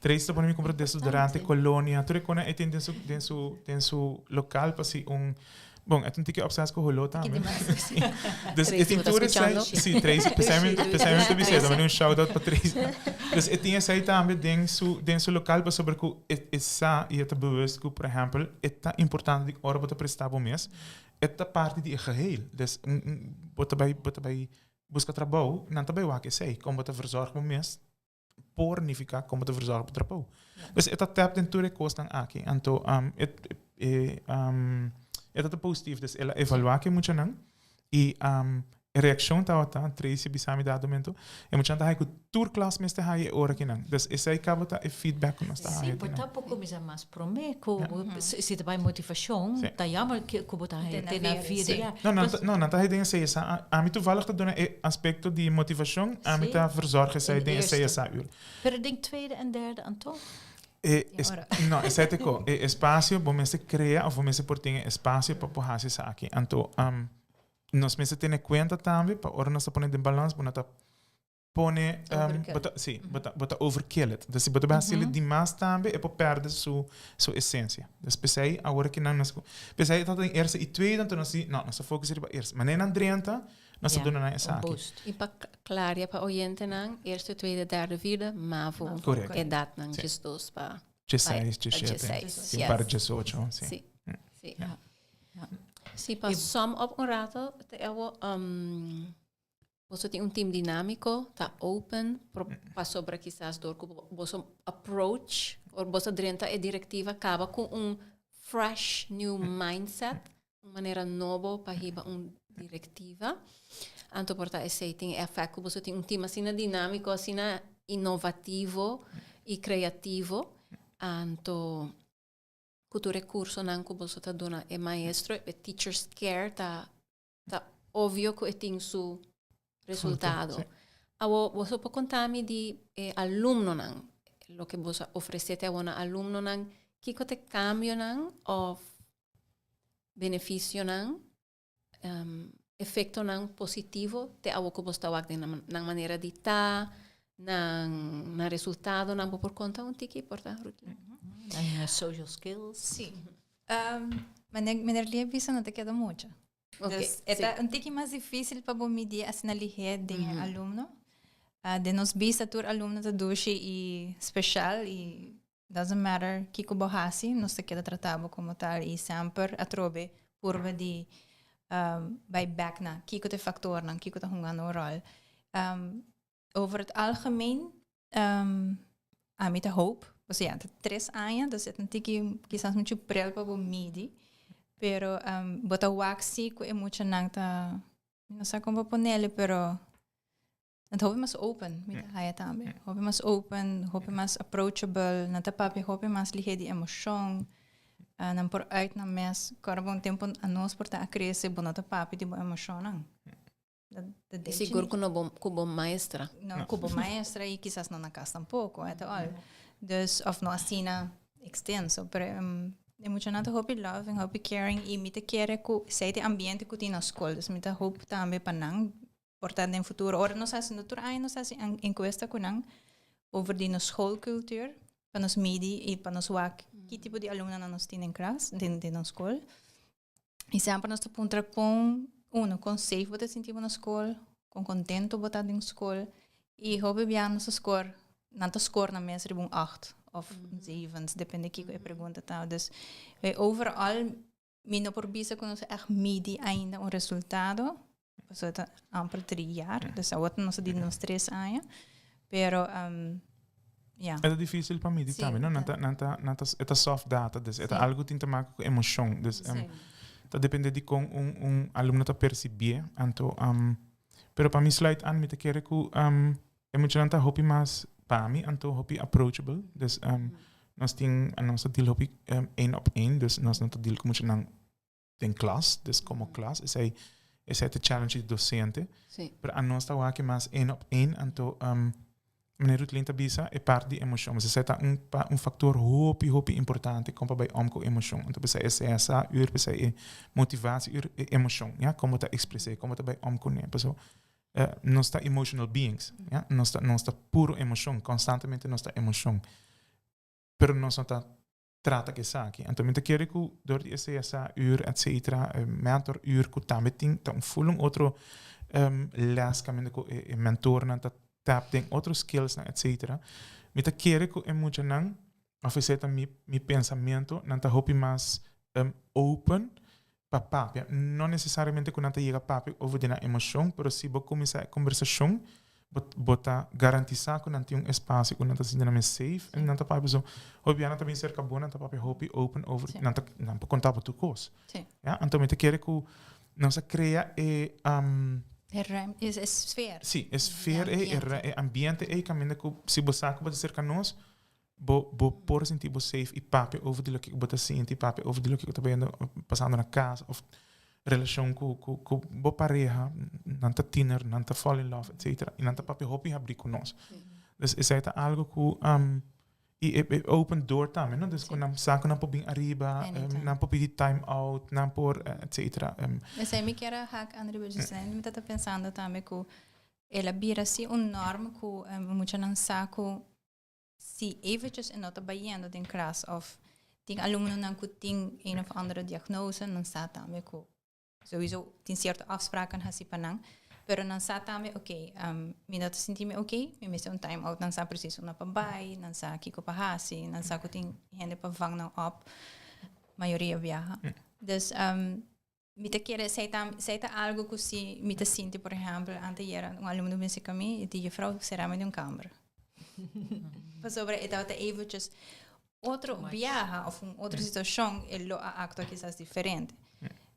Trace ta pone mi kumpra desodorante, kolonia, tur e konan e tin den su den su den su lokal pa si un Bon, e ta un tiki obses ku holó tambe. Dus e Tracy, tin bo ta tur esei. skuchando? Sí, Tracy, pesei mi, pesei mi ta bis'é, ta manda un shout out pa Tracy. Dus e tin esei tambe den su, den su lokal pasobra ku e, e sa i e ta bewust ku, por ehèmpel, e ta importante di ora bo ta prestá bo mes, e ta parti di e geheel. Dus bo ta bai, bo ta bai buska trabou, nan ta bai wak esei, kon bo ta verzorg bo mes por nifiká kon bo ta verzorg bo trabou. Dus e ta tèp den tur e kosnan aki. Anto e e e ta ta positief. Dus el a evaluá ku e muchanan i e reakshon tabata, Tracy bisa mi dado momento, e muchanan ta haña ku tur klas mester haña e ora kinan. Dus esei kaba ta e feedback ku nos ta Sí, haña bo di nan. ta por kuminsá mas promé ku si ta bai motivashon, ta jammer ku bo ta haña Te te na na vierde, vierde sí. jaar. No, nan ta, no, nan ta haña den e CSA. Ami toevallig ta duna e aspekto di motivashon, ami Sí. ta verzorg esei In den e eerste. CSA uur. Pero den tweede en derde anto? E es, no, esei ta ko. E espasio bo mester krea of bo mester por tin e espasio pa por hasi esaki. Anto, nos mester tene kuenta tambe pa ora nos ta pone den balans bo no ta pone Overkill. bo ta sí, bo ta bo ta overkill it. Dus si bo ta bai hasiel dimas tambe e por perde su su esencia. Dus p'esei awor ki nan nos p'esei ta den eerste i tweede anto nos di no, nos ta focus riba eerste. Manera nan drenta nos ta Ja, duna nan un esaki. boost. I pa klaria pa oyentenan, eerste, tweede, derde, vierde, mavo. Correcto. Edatnan Sí. djesdos pa Djeseis, pa djeshete. djeseis, Sí, yes. para djesocho, sí. Sí. Sí. Ja. Ja. Sí, pa sum up un rato, te ewo, boso tin un team dinámico, ta open, pro, pasobra kisas door ku boso approach, or boso drenta e directiva kaba ku un fresh new mindset, un manera nobo pa hiba un directiva. Anto por ta esei tin e effect ku boso tin un team asina dinámico, asina innovativo. Y creativo. Anto cu tur recursonan cu boso ta duna e maestro, e teachers care ta ta obvio cu e tin su resultado. Awo boso por conta mi di e alumnonan, loke boso a ofrece te awo na alumnonan, kico ta e cambionan of beneficionan, efectonan positivo te awo cu boso ta wak den nan manera di ta, nan nan resultadonan. Bo por conta un tiki por ta, Ruth? Nan social skills. Sí. Meneer Lee bisa no ta keda mucha. Dus e ta un tiki mas difícil pa bo midi asina lihé den e alumno. Den nos bista tur alumno ta dushi i special i doesn't matter kiko bo hasi, nos ta keda trata bo como tal i semper atrobe purba di bai bek na kiko ta e factornan, kiko ta hungando un rol. Over het algemeen, ami ta hoop, pasobra ya ta 3 aña, dus e ta un tiki kisas muchu prel pa bo midi, pero bo ta wak si ku e muchanan ta, mi no sa kon pa ponele, pero nan ta hopi mas open, mi ta haya tambe. Hopi mas open, hopi mas approachable, nan ta papia hopi mas lihe di emoshon, nan por uit nan mes. Kòrda bo un tempu anos por ta a krese, bo no ta papia di bo emoshonnan. I sigur ku no bo ku bo maestra. No, ku bo maestra i kisas no na kas tampoko, at all. Dus, of no asina extenso, pero e muchanan ta hopi loving, hopi caring i mi ta kere ku esei ta e ambiente ku tin na skol. Dus mi ta hoop tambe pa nan por ta den futuro. Ora nos hasi, tur aña nos hasi enkuesta ku nan over di nos schoolcultuur, pa nos midi i pa nos wak ki tipo di alumnonan nos tin den klas, den nos skol. I semper nos ta puntra kon, uno, kon safe bo ta sinti bo na skol, kon kontento bo ta den skol. I hopi bia nos ta skor, nan ta skor nan mes riba un acht of un zeven, depende kiko e pregunta ta. Dus overal mi no por bisa ku nos a ègt midi ainda un resultado, pasobra ta amper drie jaar, dus awor nos ta di nos tres aña, pero ya. E ta dificil pa midi tambe, no? Nan ta, nan ta, nan ta, e ta soft data, dus e ta algo tin te maken cu emocion. Dus ta depende di con un, un alumno ta percibié. Anto, pero pa mi sluit aan, mi ta kere cu e muchanan ta hopi mas pa mi, anto hopi approachable. Dus nos tin, nos ta deal hopi één op één, dus nos no ta deal cu muchanan den klas, dus como klas, esei esei ta challenge di docente. Sí. Pero anos ta wak mas één op één, anto um, meneer Rutlin ta bisa e parte di emocion. Mas esei ta un, pa, un factor hopi, hopi importante kon pa bai om ku emocion. Anto p'esei e CSA uur, p'esei e motivatie uur, e emocion, ja, kon bo ta expres'é, kon bo ta bai om kuné. Paso eh, nos ta emotional beings, ja, nos ta, nos ta puro emocion, constantemente nos ta emocion. Pero nos no ta trata ku esaki. Anto mi ta kere ku dor di e CSA uur etcetera, e mentor uur ku tambe tin ta un ful un otro les kaminda ku e mentornan ta tap den otro skillsnan etcetera. Mi ta kere ku e muchanan òf esei ta mi mi pensamentu nan ta hopi mas open pa papia. No necesariamente cu nan ta yega papia over di nan emocion, pero si bo cuminsa e conversacion, bo, bo ta garantisa cu nan tin un espacio cu nan ta sinti nan mes safe en nan ta papia so. Hopi bia nan ta bin cerca bo, nan ta papia hopi open over, nan ta, nan por conta bo tur cos. Ya, anto mi ta kere cu nos a crea e, E ruim, e, e sfeer. Si, e sfeer ei, e, e ambiente ei caminda cu si bo sa cu bo ta cerca nos, Bo bo por sinti bo safe i papia over di loke ku bo ta sinti, papia over di loke ku ta bayendo pasando na kas of relashon ku ku ku bo pareha, nan ta tiener, nan ta fall in love etcetera i nan ta papia hopi habrí ku nos. Dus esei ta algu ku i e e open door tambe no, dus ku nan sa ku nan por bin ariba, nan por pidi time out, nan por etcetera. Esei mi kier a hak André Bergesen, mi ta pensando tambe ku el a bira si un norm ku muchanan sa ku Si eventjes e no ta bayendo den klas of tin alumnonan ku tin een of andere diagnose, nan sa tambe ku sowieso tin sierto afspraken hasi pa nan, pero nan sa tambe oké, mi no ta sinti mi oké, mi mester un time out, nan sa precies unda pa bai, nan sa kiko pa hasi, nan sa ku tin hende pa vang nan op, mayoria biaha. Dus Mi ta kere, esei ta, esei ta algo ku si mi ta sinti, por ehèmpel, anteayer un alumno bin serka mi i di, Juffrouw, sera mi den un kamber. Pasobra e tabata eventjes otro biaha of un otro situashon, e lo a aktua kisas diferente.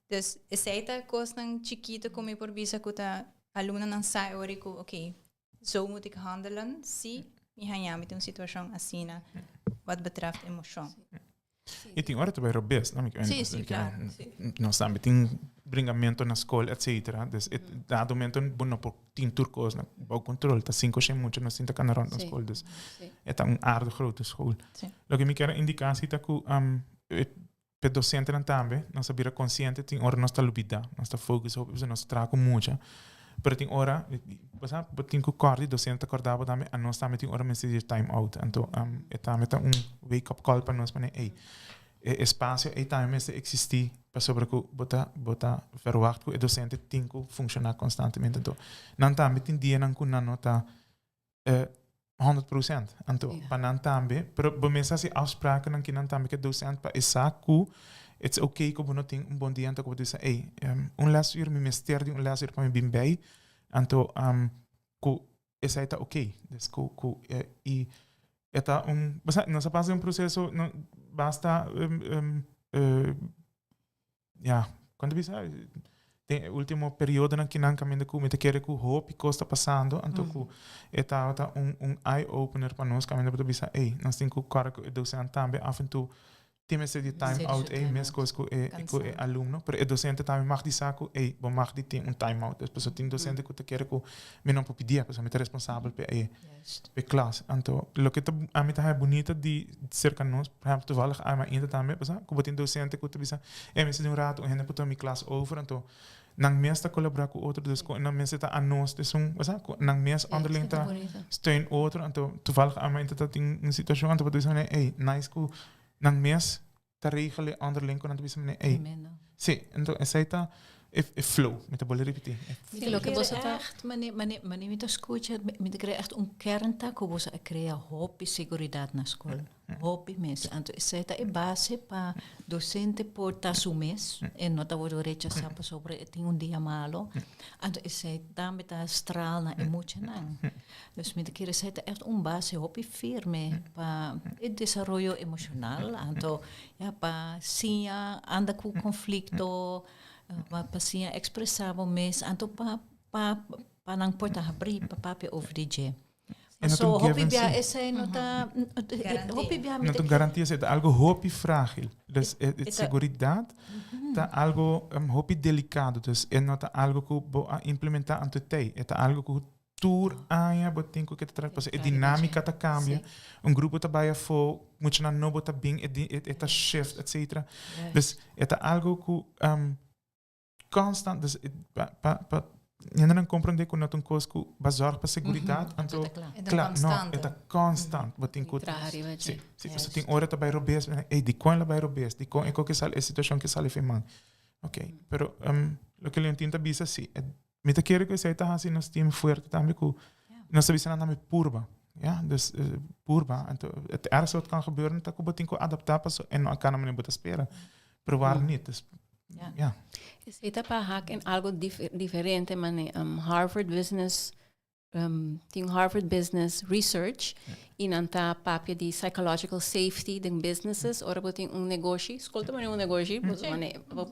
Dus esei ta kosnan chikito ku mi por bisa ku ta alumnonan sa e ora ku, oké, zo moet ik handelen si. mi haña mi den un situashon asina wat betreft emoshon. I tin ora ta bai robes, no? Sí, sí, claro. Sí. Nos tambe tin bringamento na skol, etcétera. Dus e dado momento bo no por tin tur kos na bou control. Ta cinco shen mucha nos tin ta kana rond na skol. Dus e ta un aardig grote school. Loke mi kier a indica si ta ku e p'e docentenan tambe nos a bira consciente tin ora nos ta lubida, nos ta focus hopi pasobra nos ta traha ku mucha. Pero tin ora, bo sa, bo tin ku kòrda i dosente ta kòrda bo tambe, anos tambe tin ora mester di time out. Anto e tambe ta un wake up call pa nos manera ey, e espasio ey tambe mester eksistí pasobra ku bo ta bo ta verwagt ku e dosente tin ku funshoná konstantemente. Anto nan tambe tin dianan ku nan no ta 100%. Anto pa nan tambe, pero bo mester hasi afsprakennan ki nan tambe ke docent pa e sa ku it's okay ku bo no tin un bon dia anto ku bo ta bisa ey un lesuur mi mester di un lesuur pa mi bin bij anto ku esei ta okay. Dus ku ku i e ta un bo sa nos a pasa den un proseso no basta Ya, cuando bisa den e ultimo periodonan kinan caminda cu mi ta kere cu hopi cos ta pasando, anto cu e tabata un un eye opener pa nos caminda bo ta bisa ey, nos tin cu corre cu e docent tambe af en toe tin mester di time out ey, mescos cu e cu e alumno, pero e docente tambe mag di sa cu ey, bo mag di tin un time out, dus pasobra tin docente cu ta kere cu mi no por pidié pasobra mi ta responsabel p'e e p'e klas. Anto loke ta ami ta haña bunita di serka nos, por ehempel toevallig ami ainda tambe, pasobra ku bo tin dosente ku ta bisa e mester di un rato un hende por tuma mi klas over, anto nan mes ta kolaborá ku otro, dus ku nan mester ta anos esun, pasobra ku nan mes onderling ta steun otro, anto toevallig ami ainda ta tin un situashon anto bo ta bisa manera ey nice ku nan mes ta regel e onderling ku nan ta bisa manera ey. Sí, anto esei ta e e flow, mi ta bolbe ripití. E Mi ta Loke boso ta. Echt, mane, mane, mane mi ta skucha, mi ta krea echt un kern ta ku boso a krea hopi seguridat na skol. Hopi mes. Anto esei ta e base pa dosente por ta su mes e no ta wòrdu rechasá pasobra e tin un dia malo. Anto esei tambe ta straal na e muchanan. Dus mi ta kere esei ta echt un base hopi firme pa e desaroyo emoshonal, anto ya pa siña anda ku konflikto, pa siña ekspresá bo mes, anto pa pa pa nan por ta habrí pa papia over di dje. E no ta So un hopi given bia si. esei no ta hopi bia mi No ta ta un kere. garantia si, e ta algo hopi frágil. Dus e E ta. seguridat ta algo hopi delikado. Dus e no ta algo ku bo a implementá anto tei. E ta algo ku Tur aña bo tin ku ke ta traha pasobra e dinámika ta kambia. Un grupo ta bai afó, muchanan nobo ta bin, e e ta shift, etcetera. Dus e ta algo ku konstant, dus pa pa pa hendenan komprondé ku no ta un kos ku bo a zòrg pa seguridat, anto kla, no, e ta konstant. Bo tin ku si, si, pasobra tin ora ta bai robes, ey dikon el a bai robes, dikon e koke sali, e situashon ke sali for e man. Oké, pero loke Leontine ta bisa si, e Mi ta kere ku esei ta hasi nos team fuerte tambe ku nos ta bisa nan tambe purba. Ja, dus purba. Anto het ergste wat kan gebeuren ta ku bo tin ku adaptá paso e no a kana manera bo ta spera. Pero waar niet. Dus ja. Esei ta pa hak en algo diferente mane Harvard Business Tin Harvard Business Research y nan ta papia di psychological safety den businesses. Ora bo tin un negoshi, skol ta manera un negoshi, bo mane bo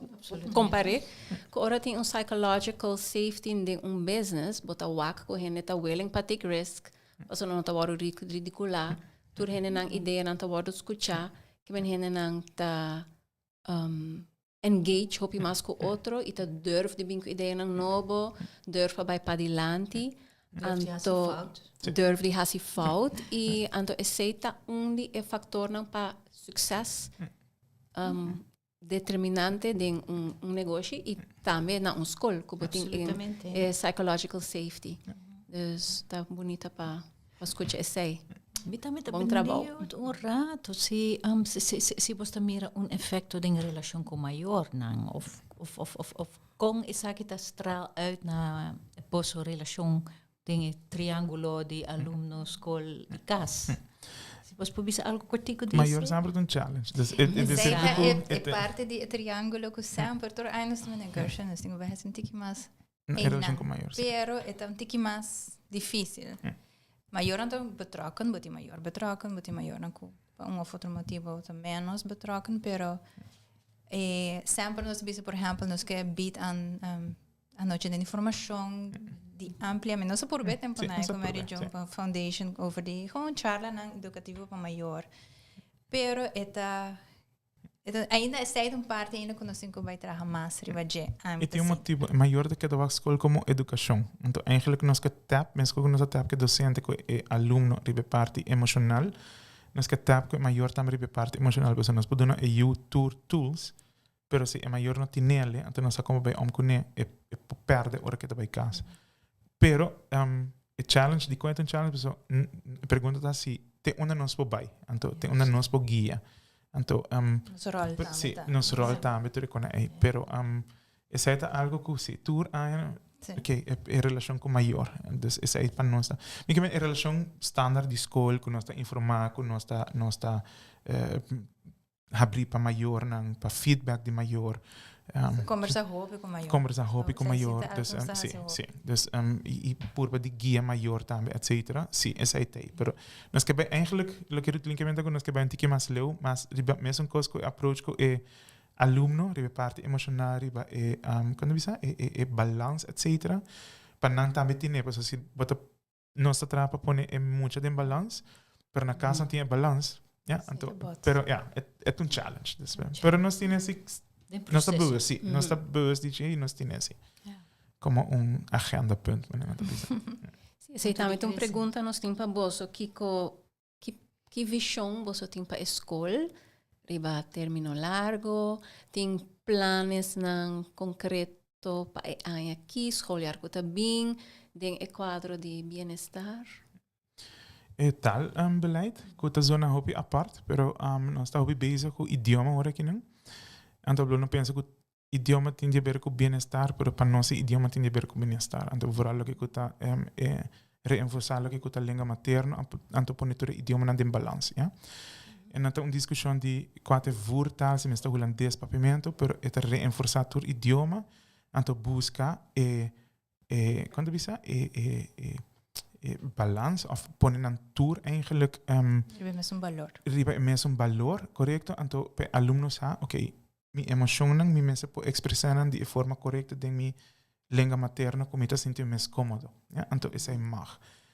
compare. Cu ora tin un psychological safety den un business, bo ta wak cu hende ta willing pa take risk, pasobra nan no ta wordo ridicula. Tur hendenan ideanan ta wordo scucha, kimen hendenan ta engage hopi mas ku otro i ta durf di bin ku ideanan nobo, durf pa bai padilanti, anto durf di hasi fout i anto esei ta un di e faktornan pa sukses determinante den un negoshi i tambe na un skol ku bo tin e psychological safety. Dus ta bunita pa Pa scucha esey. Mi tambe ta Bon trabou. benieuwd un rato si, um, si, si, si, si bos ta mira un efecto den relacion cu mayornan of, of, of, of, of con esaki ta straal uit na boso relacion den e triangulo di alumno, school y cas. Si bos por bisa algo cortico di Mayor esey? semper ta un challenge. Dus e, e, Esey ta cu e, e e te- parte di e triángulo cu semper tur aña nos ta manda Gershon, nos tin cu bai haci un tiki mas E relacion cu mayor, sí. Pero e ta un tiki mas difícil. Mayornan ta betrokken, bo tin mayor betrokken, bo tin mayornan cu pa un of otro motibo ta menos betrokken, pero eh, semper nos ta bisa, por ehempel, nos ke bied aan um, anochi den informacion. di ampliamente. Nos a purbe tempo na ku Mary Joan Foundation over di gewoon charlanan edukativo pa mayor. Pero e ta ainda esei ta un parti ainda ku nos tin ku bai traha mas riba dje. E tin un motibu, e mayor ta keda wak skol komo edukashon. Anto eigenlijk nos ke tap, meskos ku nos a tap ku e dosente ku e alumno riba e parti emoshonal, nos ke tap ku e mayor tambe riba e parti emoshonal pasobra nos por duna e yu tur tools, pero si e mayor no tinele, anto nos sa komo bai om kuné, e por pèrdè ora ku e ta bai kas. Pero e challenge, dikon e ta un challenge? Pasobra e pregunta ta si te unda nos por bai, anto te unda nos por guia. Anto, Nos rol tambe si, ta. nos rol tambe tur e kona ei. Pero esei ta algo ku si tur aña, ok, e relashon ku mayor. Dus esei pa nos ta, mi ke men e relashon standaard di skol ku nos ta informá, ku nos ta, nos ta habrí pa mayornan, pa feedback di mayor. Kombersá hopi ku mayor. Kombersá hopi ku mayor. Dus, si, si. Dus, i purba di guia mayor tambe, etcetera. Si, esei ta ei. Pero nos ke bai eigenlijk, loke Ruth Linke menta ku nos ke bai un tiki mas leu, mas riba mesun kos ku e approach ku e alumno, riba e parti emoshonal, riba e, kon ta bisa, e, e, e balans, etcetera. Pa nan tambe tene, pasobra si bo ta Nos ta traha pa pone e mucha den balans, pero na cas no tin e balans. Ja, anto, pero ja, e, e ta un challenge. Dus, pero nos tin esi, nos ta bewust, sí, nos ta bewust di dje y nos tin esi. Como un agendapunt, manera nan ta bisa. Sí, esei tambe ta un pregunta nos tin pa boso, kiko Ki ki vishon boso tin pa e skol riba término largo? Tin planesnan konkreto pa e aña aki, skoljaar ku ta bin, den e kuadro di bienestar? E tal beleid ku ta zona hopi apart, pero nos ta hopi bezig ku idioma ora akinan. Anto lo no pensa ku Idioma tin di haber ku bienestar, pero pa nos e idioma tin di haber ku bienestar. Anto vooral loke ku ta e reenforsá loke ku ta lenga materno, anto pone tur e idiomanan den balans, ya. E no ta un diskushon di kua ta e voertaal, si mester hulandes, papiamentu, pero e ta reenforsá tur idioma, anto buska e e kon ta bisa e e e e balans of pone nan tur eigenlijk Riba e mesun balor. Riba e mesun balor, korekto. Anto pa e alumno sa, oké, mi emoshonnan mi mester por ekspresá nan di e forma korekto den mi lenga materno ku mi ta sinti mi mes kómodo. Ya, anto esei mag.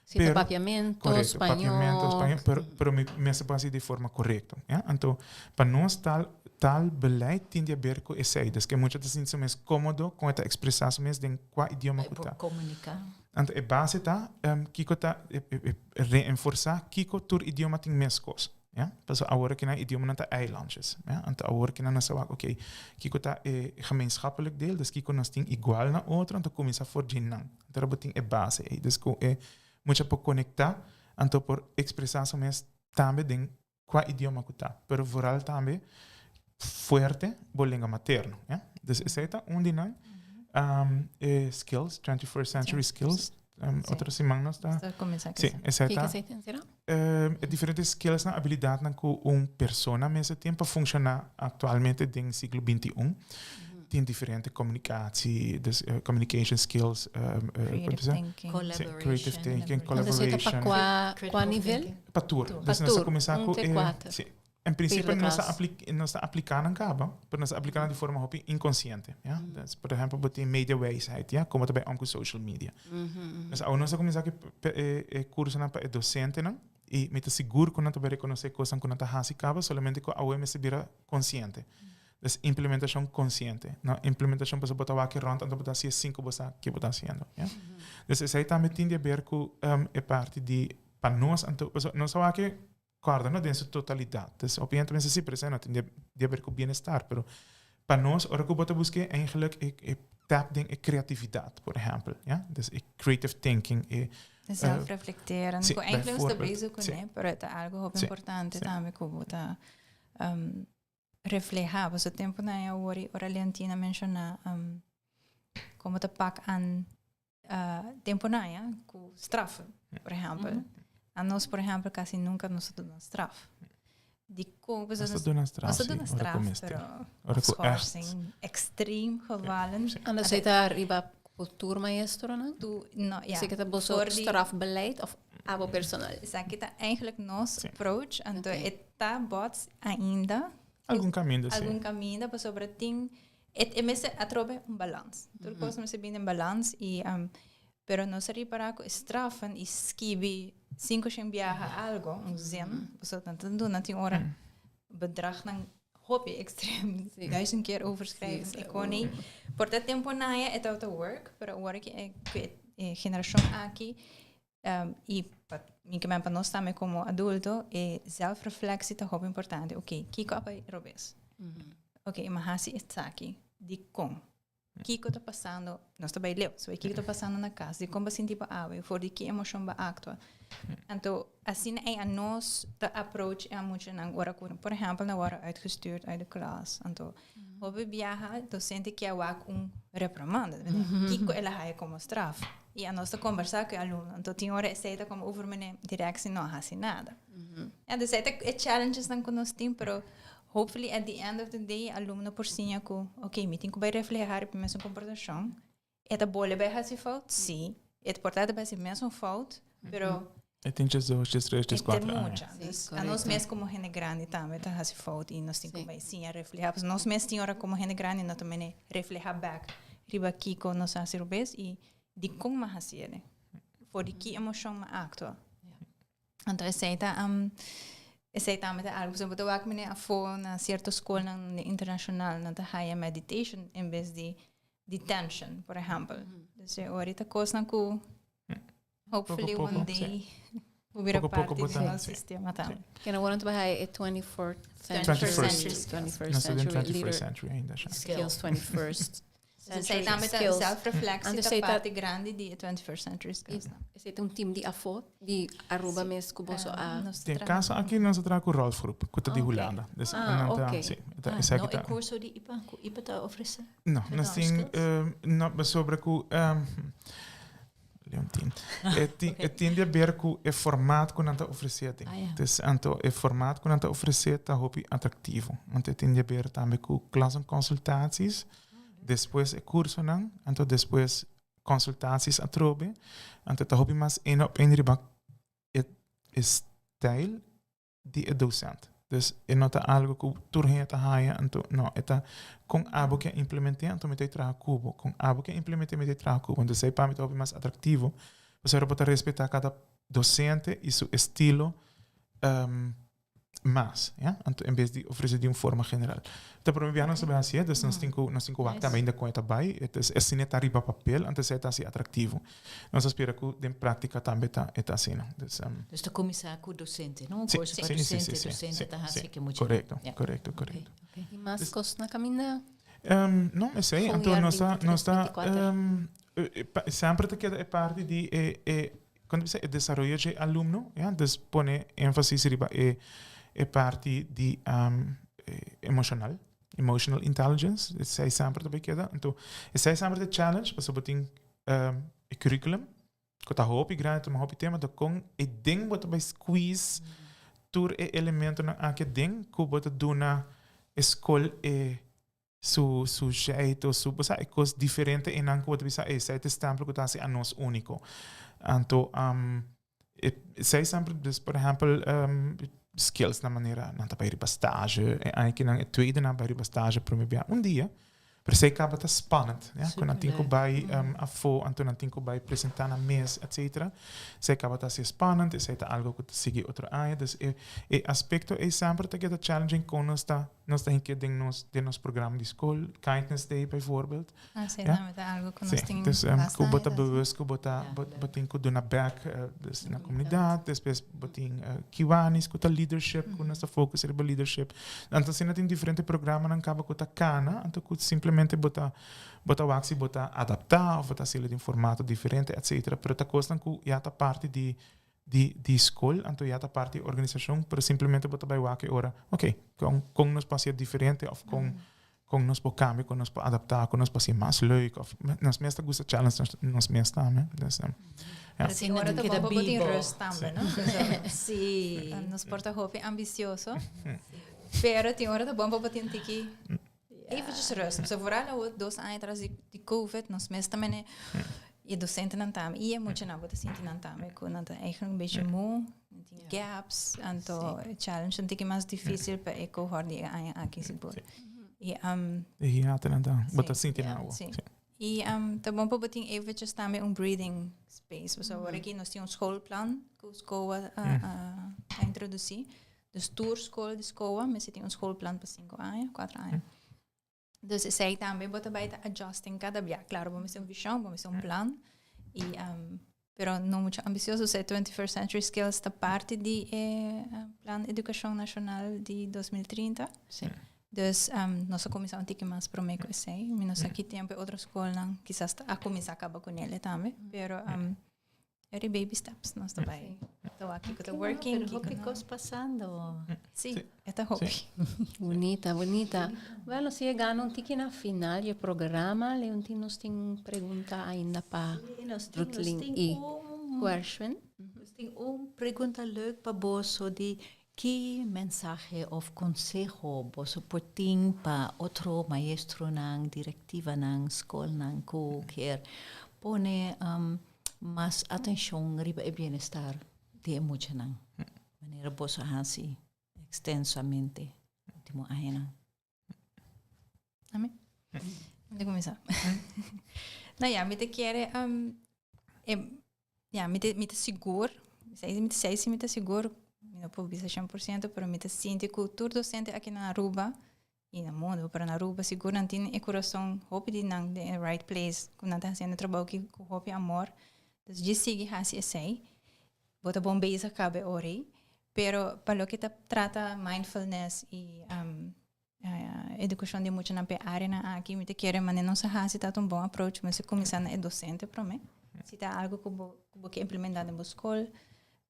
Si ta papiamentu, Korekto, spañó. papiamentu, spañó, pero, pero mi mester por hasi di forma korekto. Ya, anto pa nos tal, tal beleid tin di haber ku esei. Dus ku e mucha ta sinti su mes kómodo kon e ta ekspresá su mes den kua idioma ku Por ta. komuniká. Anto e base ta kiko ta reenforsá kiko tur idioma tin meskos. Ya, pasobra awor aki nan idiomanan ta eilandjes. Ya, anto awor aki nan nos ta wak, oké, kiko ta e gemeenschappelijk deel, dus kiko nos tin igual na otro, anto kuminsá for dje nan. Anto bo tin e base ei. Dus ku e mucha por konektá, anto por ekspresá su mes tambe den kua idioma ku ta. Pero vooral tambe fuerte bo lenga materno. Ya. Dus esei ta un di nan. E skills, 21st century skills, Otro siman nos ta. Sí, esei ta. E diferente skillsnan, abilidatnan ku un persona mester tin pa funshoná aktualmente den siglo 21. Tin diferente komunikatie, dus communication skills, Creative thinking. Creative thinking, collaboration. Esei ta pa kua, kua nivel? Pa tur. Pa tur, un te kuater. Sí. En principio nos ta apli nos ta apliká nan kaba, pero nos ta apliká nan di forma hopi inkonsiente, ya. Dus, por ehempel, bo tin mediawijsheid, ya, komo ta bai om ku social media. Dus awo nos a kuminsá ku e e kursonan pa e dosentenan i mi ta sigur ku nan ta bai rekonosé kosnan ku nan ta hasi kaba, solamente ku awe mester bira konsiente. Dus implementashon konsiente, no implementashon pasobra bo ta wak rònt anto bo ta hasié sin ku bo sa ke bo ta hasiendo, ya. Dus esei tambe tin di aber ku e parti di pa nos anto, pasobra nos a wak Kòrda no den su totalidat. Dus op een tenminste si, pero esei no tin di haber ku bienestar. Pero pa nos, ora ku bo ta busk'é, eigenlijk e e tap den e kreatividat, por ehèmpel, ya. Dus e creative thinking, e. Zelfreflecteren, ku eigenlijk nos ta bezig kuné, pero e ta algu hopi importante tambe ku bo ta reflehá. Pasobra tempunan ei awor ora Leontina menshoná komo ta pak an temponan ya ku straf, por ehèmpel. Anos, por ehèmpel, kasi nunka nos ta duna straf. Dikon? Nos ta duna straf, Nos ta duna straf, pero schorsing, extreme gevallen. Ando esei ta riba ku tur maestronan? No, ya. Esei ta boso strafbeleid of abo personal? Esaki ta eigenlijk nos approach, anto e ta bots ainda. Algun kaminda, si. Algun kaminda, pasobra tin E mester atrobe un balans. Tur kos mester bini den balans i. Pero nos a ripará ku e straffen i skibi 500 biaha algo, un zin, pasobra nan ta duna tin ora bedragnan hopi ekstrem, duizend keer overschrijven. E kon ei, por ta tempo naya e tabata work, pero awor ku e ku e generashon aki i pa mi ke men pa nos tambe komo adulto e zelfreflectie ta hopi importante. Oké, kiko a bai robes? Oké, mi a hasi esaki, dikon? Kiko ta pasando? Nos ta bai leu. So, kiko ta pasando na kas? Dikon bo sinti bo awe? For di ki emoshon bo aktua? Anto, asina ei a nos ta approach e muchanan ora ku, por ehèmpel, nan wòrdu uitgestuurd uit de klas. Anto, hopi biaha dosente kier wak un reprimanda. Kiko el a haya komo straf? I a nos ta kombersá ku e alumno. Anto, tin ora esei ta komo over mene direktie no a hasi nada. Ja, dus ei ta e challengesnan ku nos tin, pero Hopefully at the end of the day e alumno por siña ku ok mi tin ku bai reflehá riba mi mesun komportashon. E ta bole bai hasi fout? Sí. E por ta bai hasi mesun fout, pero E tin djes dos, djes tres, djes e kuater ta aña. mucha. Sí, Dus a nos korekto. mes komo hende grandi tambe ta hasi fout i nos tin ku Sí. bai siña reflehá. Pasobra nos mes tin ora komo hende grandi no ta mene reflehá bèk riba kiko nos a hasi robes i dikon mi a hasi ele. For di ki emoshon mi a aktua. Anto esei ta um, esei tambe ta algo. Bo ta wak mene afó na cierto skolnan internacional nan ta haya meditation en bes di detention, por ehempel. Mm -hmm. Dus e ori ta kosnan ku hopefully Poco, poco, one day bo bira Poco, poco parti bo di ta, nos sí. sistema tambe. Kena wonen te bij het 24th century, 21st. 21st Nos ta den century 21st leader century ainda, sha. skills, 21st Dus esei tambe ta skills. zelfreflectie Antes ta sei ta- parti grandi di e 21st century skills. Is het un team di afo, di Aruba mes ku boso a... Nos ta Den traha- caso aki nos a traha ku Rolf Groep, ku ta di Oké. Hulanda. Dus Ah, nan ta, oké. sí, ta, Ah, esaki no, e ta. curso di IPA, ku IPA ta ofrece? No, nos No, tin, skills? no, pasobra ku, Leontien. E tin, e tin di haber ku e formaat ku nan ta ofresé aden. Ah, ja. Dus anto e formaat ku nan ta ofresé ta hopi atraktivo. Anto e tin di haber tambe ku klassenconsultaties, despues e kursonan, anto despues consultaties atrobe. Anto ta hopi mas één op één riba e, e stijl di e docent. Dus e no ta algo ku tur hende ta haya, anto no, e ta kon abo ke implementé, anto mi ta traha ku bo. Kon abo ke implementé, mi ta traha ku bo. Entonces esei pa mi ta hopi mas atraktivo, pasobra bo ta respetá kada docente i su estilo mas, ya. Anto en bes di ofresé di un forma general. Ta promé biaha nos ta bai hasié, dus nos tin ku nos tin ku wak tambe ainda kon e ta bai. E ta asina e ta riba papel, anto esei ta hasi atraktivo. Nos ta spera ku den práktika tambe ta e ta asina. Dus, Dus ta kuminsá ku dosente, no? Un Sí, kurso pa sí, sí, dosente, sí, sí, dosente sí, ta hasi sí. ke mucha. Korekto, Ja. korekto, korekto. Oké, oké. I mas kos na kaminda? No, esei. Gewoon Anto jaar nos ta, nos ta, 23, 24. semper ta keda e parti di e, e, kon ta bisa, e desaroyo dje alumno, ya. Dus pone énfasis riba e, e parti di emoshonal, emotional intelligence. Esei semper ta bai keda. Anto esei semper ta e challenge, pasobra bo tin e curriculum ku ta hopi grandi, ta tuma hopi tempo, anto kon e den bo ta bai squeeze tur e elementonan aki aden ku bo ta duna e skol e su su jeito, su bo sa e kos diferente einan ku bo ta bisa esei ta e stempel ku ta hasi anos úniko. Anto esei semper dus por ehèmpel skills na manera nan ta bai riba stage e aikinan e tweedenan bai riba stage prome bia un dia pero esei kaba ta spannend ya ku nan tin ku bai afó anto nan tin ku bai presentá nan mes etcetera esei kaba ta hasi spannend esei ta algo ku ta sigui otro aña dus e e aspekto ei semper ta keda challenging kon nos ta Nos ta hinke den nos den nos programa di skol, Kindness Day bijvoorbeeld. Ah, sí, Ja. tambe ta algo ku nos Sí, tin dus basta ku bo ta aña ta hasi. bewust ku bo ta Ja, bo, leuk. bo tin ku duna bek eh, dus na komunidat, despues bo tin eh, Kiwanis ku ta leadership, ku nos ta focus riba leadership. Anto asina tin diferente programanan kaba ku ta kana, anto ku simplemente bo ta bo ta wak si bo ta adaptá of bo ta hasiel den formato diferente etcetera, pero ta kosnan ku ya ta parti di di di skol, anto ya ta parti di organisashon, pero simplemente bo ta bai wak e ora, ok, kon kon nos por hasié diferente òf kon kon nos por kambia, kon nos por adaptá, kon nos por hasié mas leuk òf nos mes ta gusta challenge nos nos mes tambe. Dus ja. Pero tin ora ta Keda bon pa bo tin bibo. rust tambe, no? Sí. Nos por ta hopi ambisioso, pero tin ora ta bon pa bo tin tiki Eventjes rust. So vooral awo dos aña tras di, di COVID, nos mes ta mene e docentenan tambe y e muchanan bo ta sinti nan tambe cu nan ta eigenlijk un beetje moe, nan tin gaps, anto e challenge un tiki mas dificil pa e cohort di e aña aki sigur. Y, E hiatenan ta, bo ta Sí, sinti ja, nan awo. sí. Sí. I um, ta bon pa bo tin eventjes tambe un breathing space. So awor aki nos tin un schoolplan ku SCOA a, a, a introdusí. Dus tur skol di SCOA mester tin un schoolplan pa 5 aña, 4 aña. Dus esei tambe bo ta bai ta adjusting kada bia. Claro, bo mester un vision, bo mester un plan. I, um, pero no mucho ambicioso. O sea, 21st Century Skills ta parti di e Plan Edukashon Nashonal di 2030. Sí. Dus um, nos a kuminsá un tiki mas promé ku esei. Mi no sa ki tempu e otro skolnan kisas a kuminsá kaba kuné tambe. Pero um, eri baby steps nos ta bai. Ta wak kiko ta working, Pero kiko hopi no. kos pasando. Sí, Sí. e ta hopi. Sí. Bunita, bunita. Bueno, nos a yega un tiki na final di e programa. Leontien, nos tin un pregunta ainda pa Sí, nos tin, nos Rutlin tin i un, Gershwin. nos tin un pregunta leuk pa boso di ki mensahe of konseho boso por tin pa otro maestronan, direktivanan, skolnan ku kier pone um, mas atenshon riba e bienestar di e muchanan. Manera boso a hasi ekstensamente último añanan. Ami? Mi ta kuminsá. No ja, mi ta kere, um, e, ja, mi ta, mi ta sigur, mi ta sei si mi ta sigur, mi no por bisa 100%, pero mi ta sinti ku tur dosente aki na Aruba i na mundu, pero na Aruba sigur nan tin e kurason hopi di nan den e right place, ku nan ta hasiendo e trabou aki ku hopi amor. Dus djis sigui hasi esei. Bo ta bon bezig kaba e ora ei. Pero pa loke ta trata mindfulness i um, edukashon di muchanan pa e áreanan aki, mi ta kere manera nos a hasi ta un bon approach, mester kuminsá na e dosente promé. Si ta algu ku bo ku bo ke implementá den bo skol.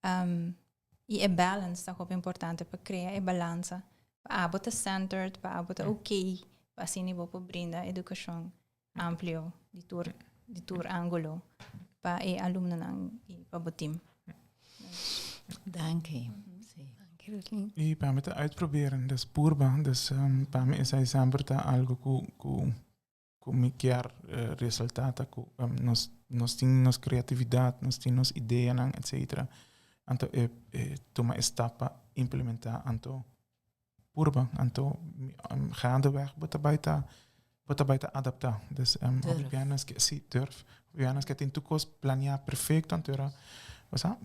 Um, i e balance ta hopi importante pa krea e balansa. Pa abo ta centered, pa abo ta okay, pa asina bo por brinda edukashon amplio di tur di tur ángulo pa e alumnonan i pa bo team. Danki. Sí. Danki, Rutlin. I pa mi ta uitproberen, dus purba. Dus um, pa mi esei semper ta algo ku, ku, ku mi kier uh, resaltá ta ku um, nos, nos tin nos kreatividat, nos tin nos ideanan, etcétera. Anto e, e tuma e stap pa implementá, anto purba, anto gaandeweg bo ta bai ta bo ta bai ta adaptá. Dus um, Durf. hopi biaha nos ke, sí, durf. Hopi biaha nos ke tin tur kos planeá perfecto, anto ora, bo sa,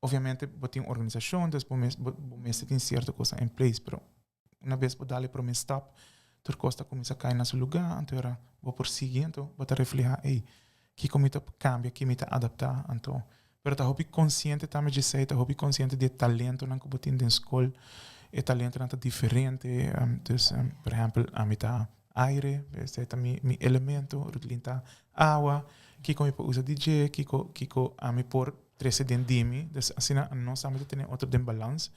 obviamente bo tin un organisashon, dus bo mes bo bo mester tin sierto kosnan in place, pero una bes bo dal e promé stap, tur kos ta kuminsá kai na su lugá, anto ora bo por sigui, anto bo ta reflehá, ey, kiko mi ta kambia, ki mi ta adaptá, anto Pero ta hopi konsiente tambe djesei, ta hopi konsiente di e talentonan ku bo tin den skol. E talentonan ta diferente. Dus, por ehèmpel, ami ta aire, esei ta mi mi elemento, Rutlin ta awa. Kiko mi por usa di dje, kiko kiko ami por trese den di mi. Dus asina nos tambe ta tene otro den balans.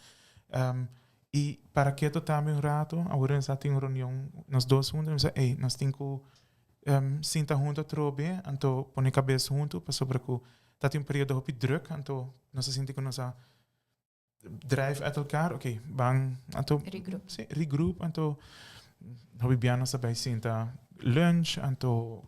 I para keto tambe un rato, awor nos a tin un reunion nos dos huntu, nos a bisa, ey, nos tin ku sinta huntu atrobe, anto pone kabes huntu pasobra ku ta tin un periodo hopi druk, anto nos a sinti ku nos a drijf uit elkaar, oké, ban, anto Regroup. Sí, regroup, anto hopi bia nos a bai sinta lunch, anto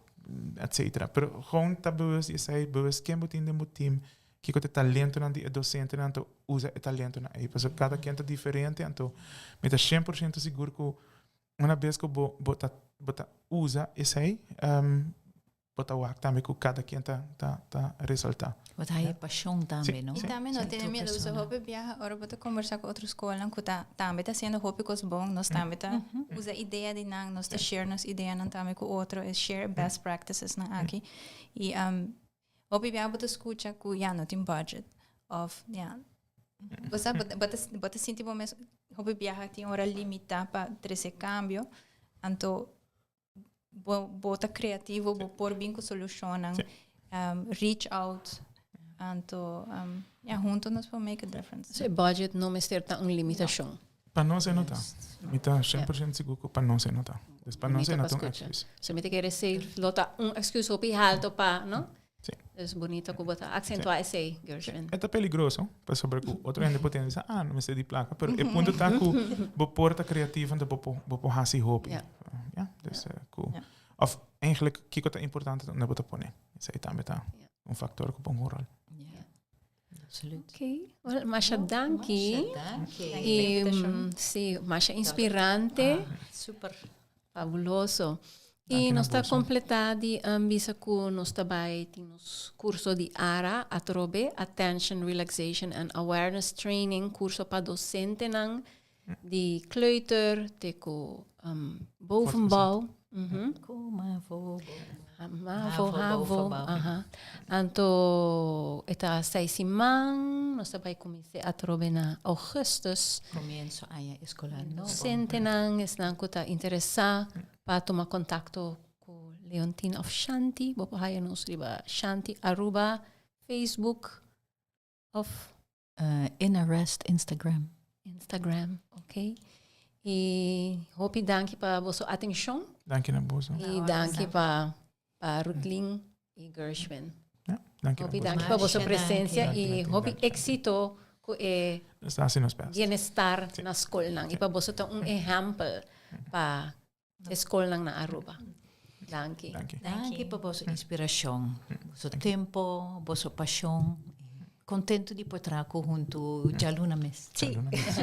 etcetera. Pero gewoon ta bewust di esei, bewust ken bo tin den bo team, kiko ta e talentonan di e dosentenan, anto usa e talentonan ei, pasobra kada ken ta diferente, anto mi ta 100% sigur ku una bes ku bo bo ta bo ta usa esei, bo ta wak tambe ku kada ken ta ta ta resaltá. Bo ta haya pashon tambe, no? I tambe no tene miedu. Usa hopi biaha ora bo ta kombersá ku otro skolnan ku ta tambe ta hasiendo hopi kos bon, nos tambe ta usa idea di nan, nos ta share nos ideanan tambe ku otro, e share best practicesnan aki. I hopi biaha bo ta skucha ku ya no tin budget òf ya bo sa bo ta bo ta sinti bo mes hopi biaha tin ora limitá pa trese kambio, anto bo bo ta kreativo, bo por bin ku solushonnan, reach out, anto ya hunto nos por make a difference. So e budget no mester ta un limitashon. Pa nos e no ta. Mi ta 100% sigur ku pa nos e no ta. Dus pa nos e no ta un excuse. So mi ta kere esei lo ta un excuse hopi halto pa, no? Sí. Dus bonito ku bo ta aksentuá esei, Gershwin. E ta peligroso, pasobra ku otro hende por tende bisa, ah, no mester di plaka. Pero e punto ta ku bo por ta kreativo, anto bo por, bo por hasi hopi. Ja. Ja, dus ku. Ja. Of eigenlijk, kiko ta importante ta unda bo ta pone. Esei tambe ta un factor ku pon un rol. Ja. Absoluut. Oké, well, masha danki. Masha danki. I, sí, masha inspirante. Super. Fabuloso. I nos ta kompletá di bisa ku nos ta bai tin nos kurso di ARA atrobe, Attention, Relaxation and Awareness Training, kurso pa dosentenan di kleuter te ku bovenbouw. Ku mavo, Mavo, havo, aha. Anto e ta seis siman, nos ta bai kumins'é atrobe na ougùstùs. Komienso aña eskolar nobo. Dosentenan, esnan ku ta interesá pa tuma kontakto ku Leontine òf Shanti, bo por haya nos riba Shanti Aruba Facebook òf. Inner Rest Instagram. Instagram, ok. I hopi danki pa boso atenshon. Danki na boso. I danki pa pa Rutlin i Gershwin. Ja, danki Hopi danki pa boso presencia i hopi éxito ku e bienestar na skolnan. I pa boso ta un ehèmpel pa e skolnan na Aruba. Danki. Danki. Danki pa boso inspirashon, boso tempo, boso pashon. Kontentu di por traha ku huntu djaluna mes. Sí. Djaluna mes.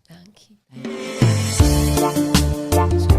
Danki. Danki.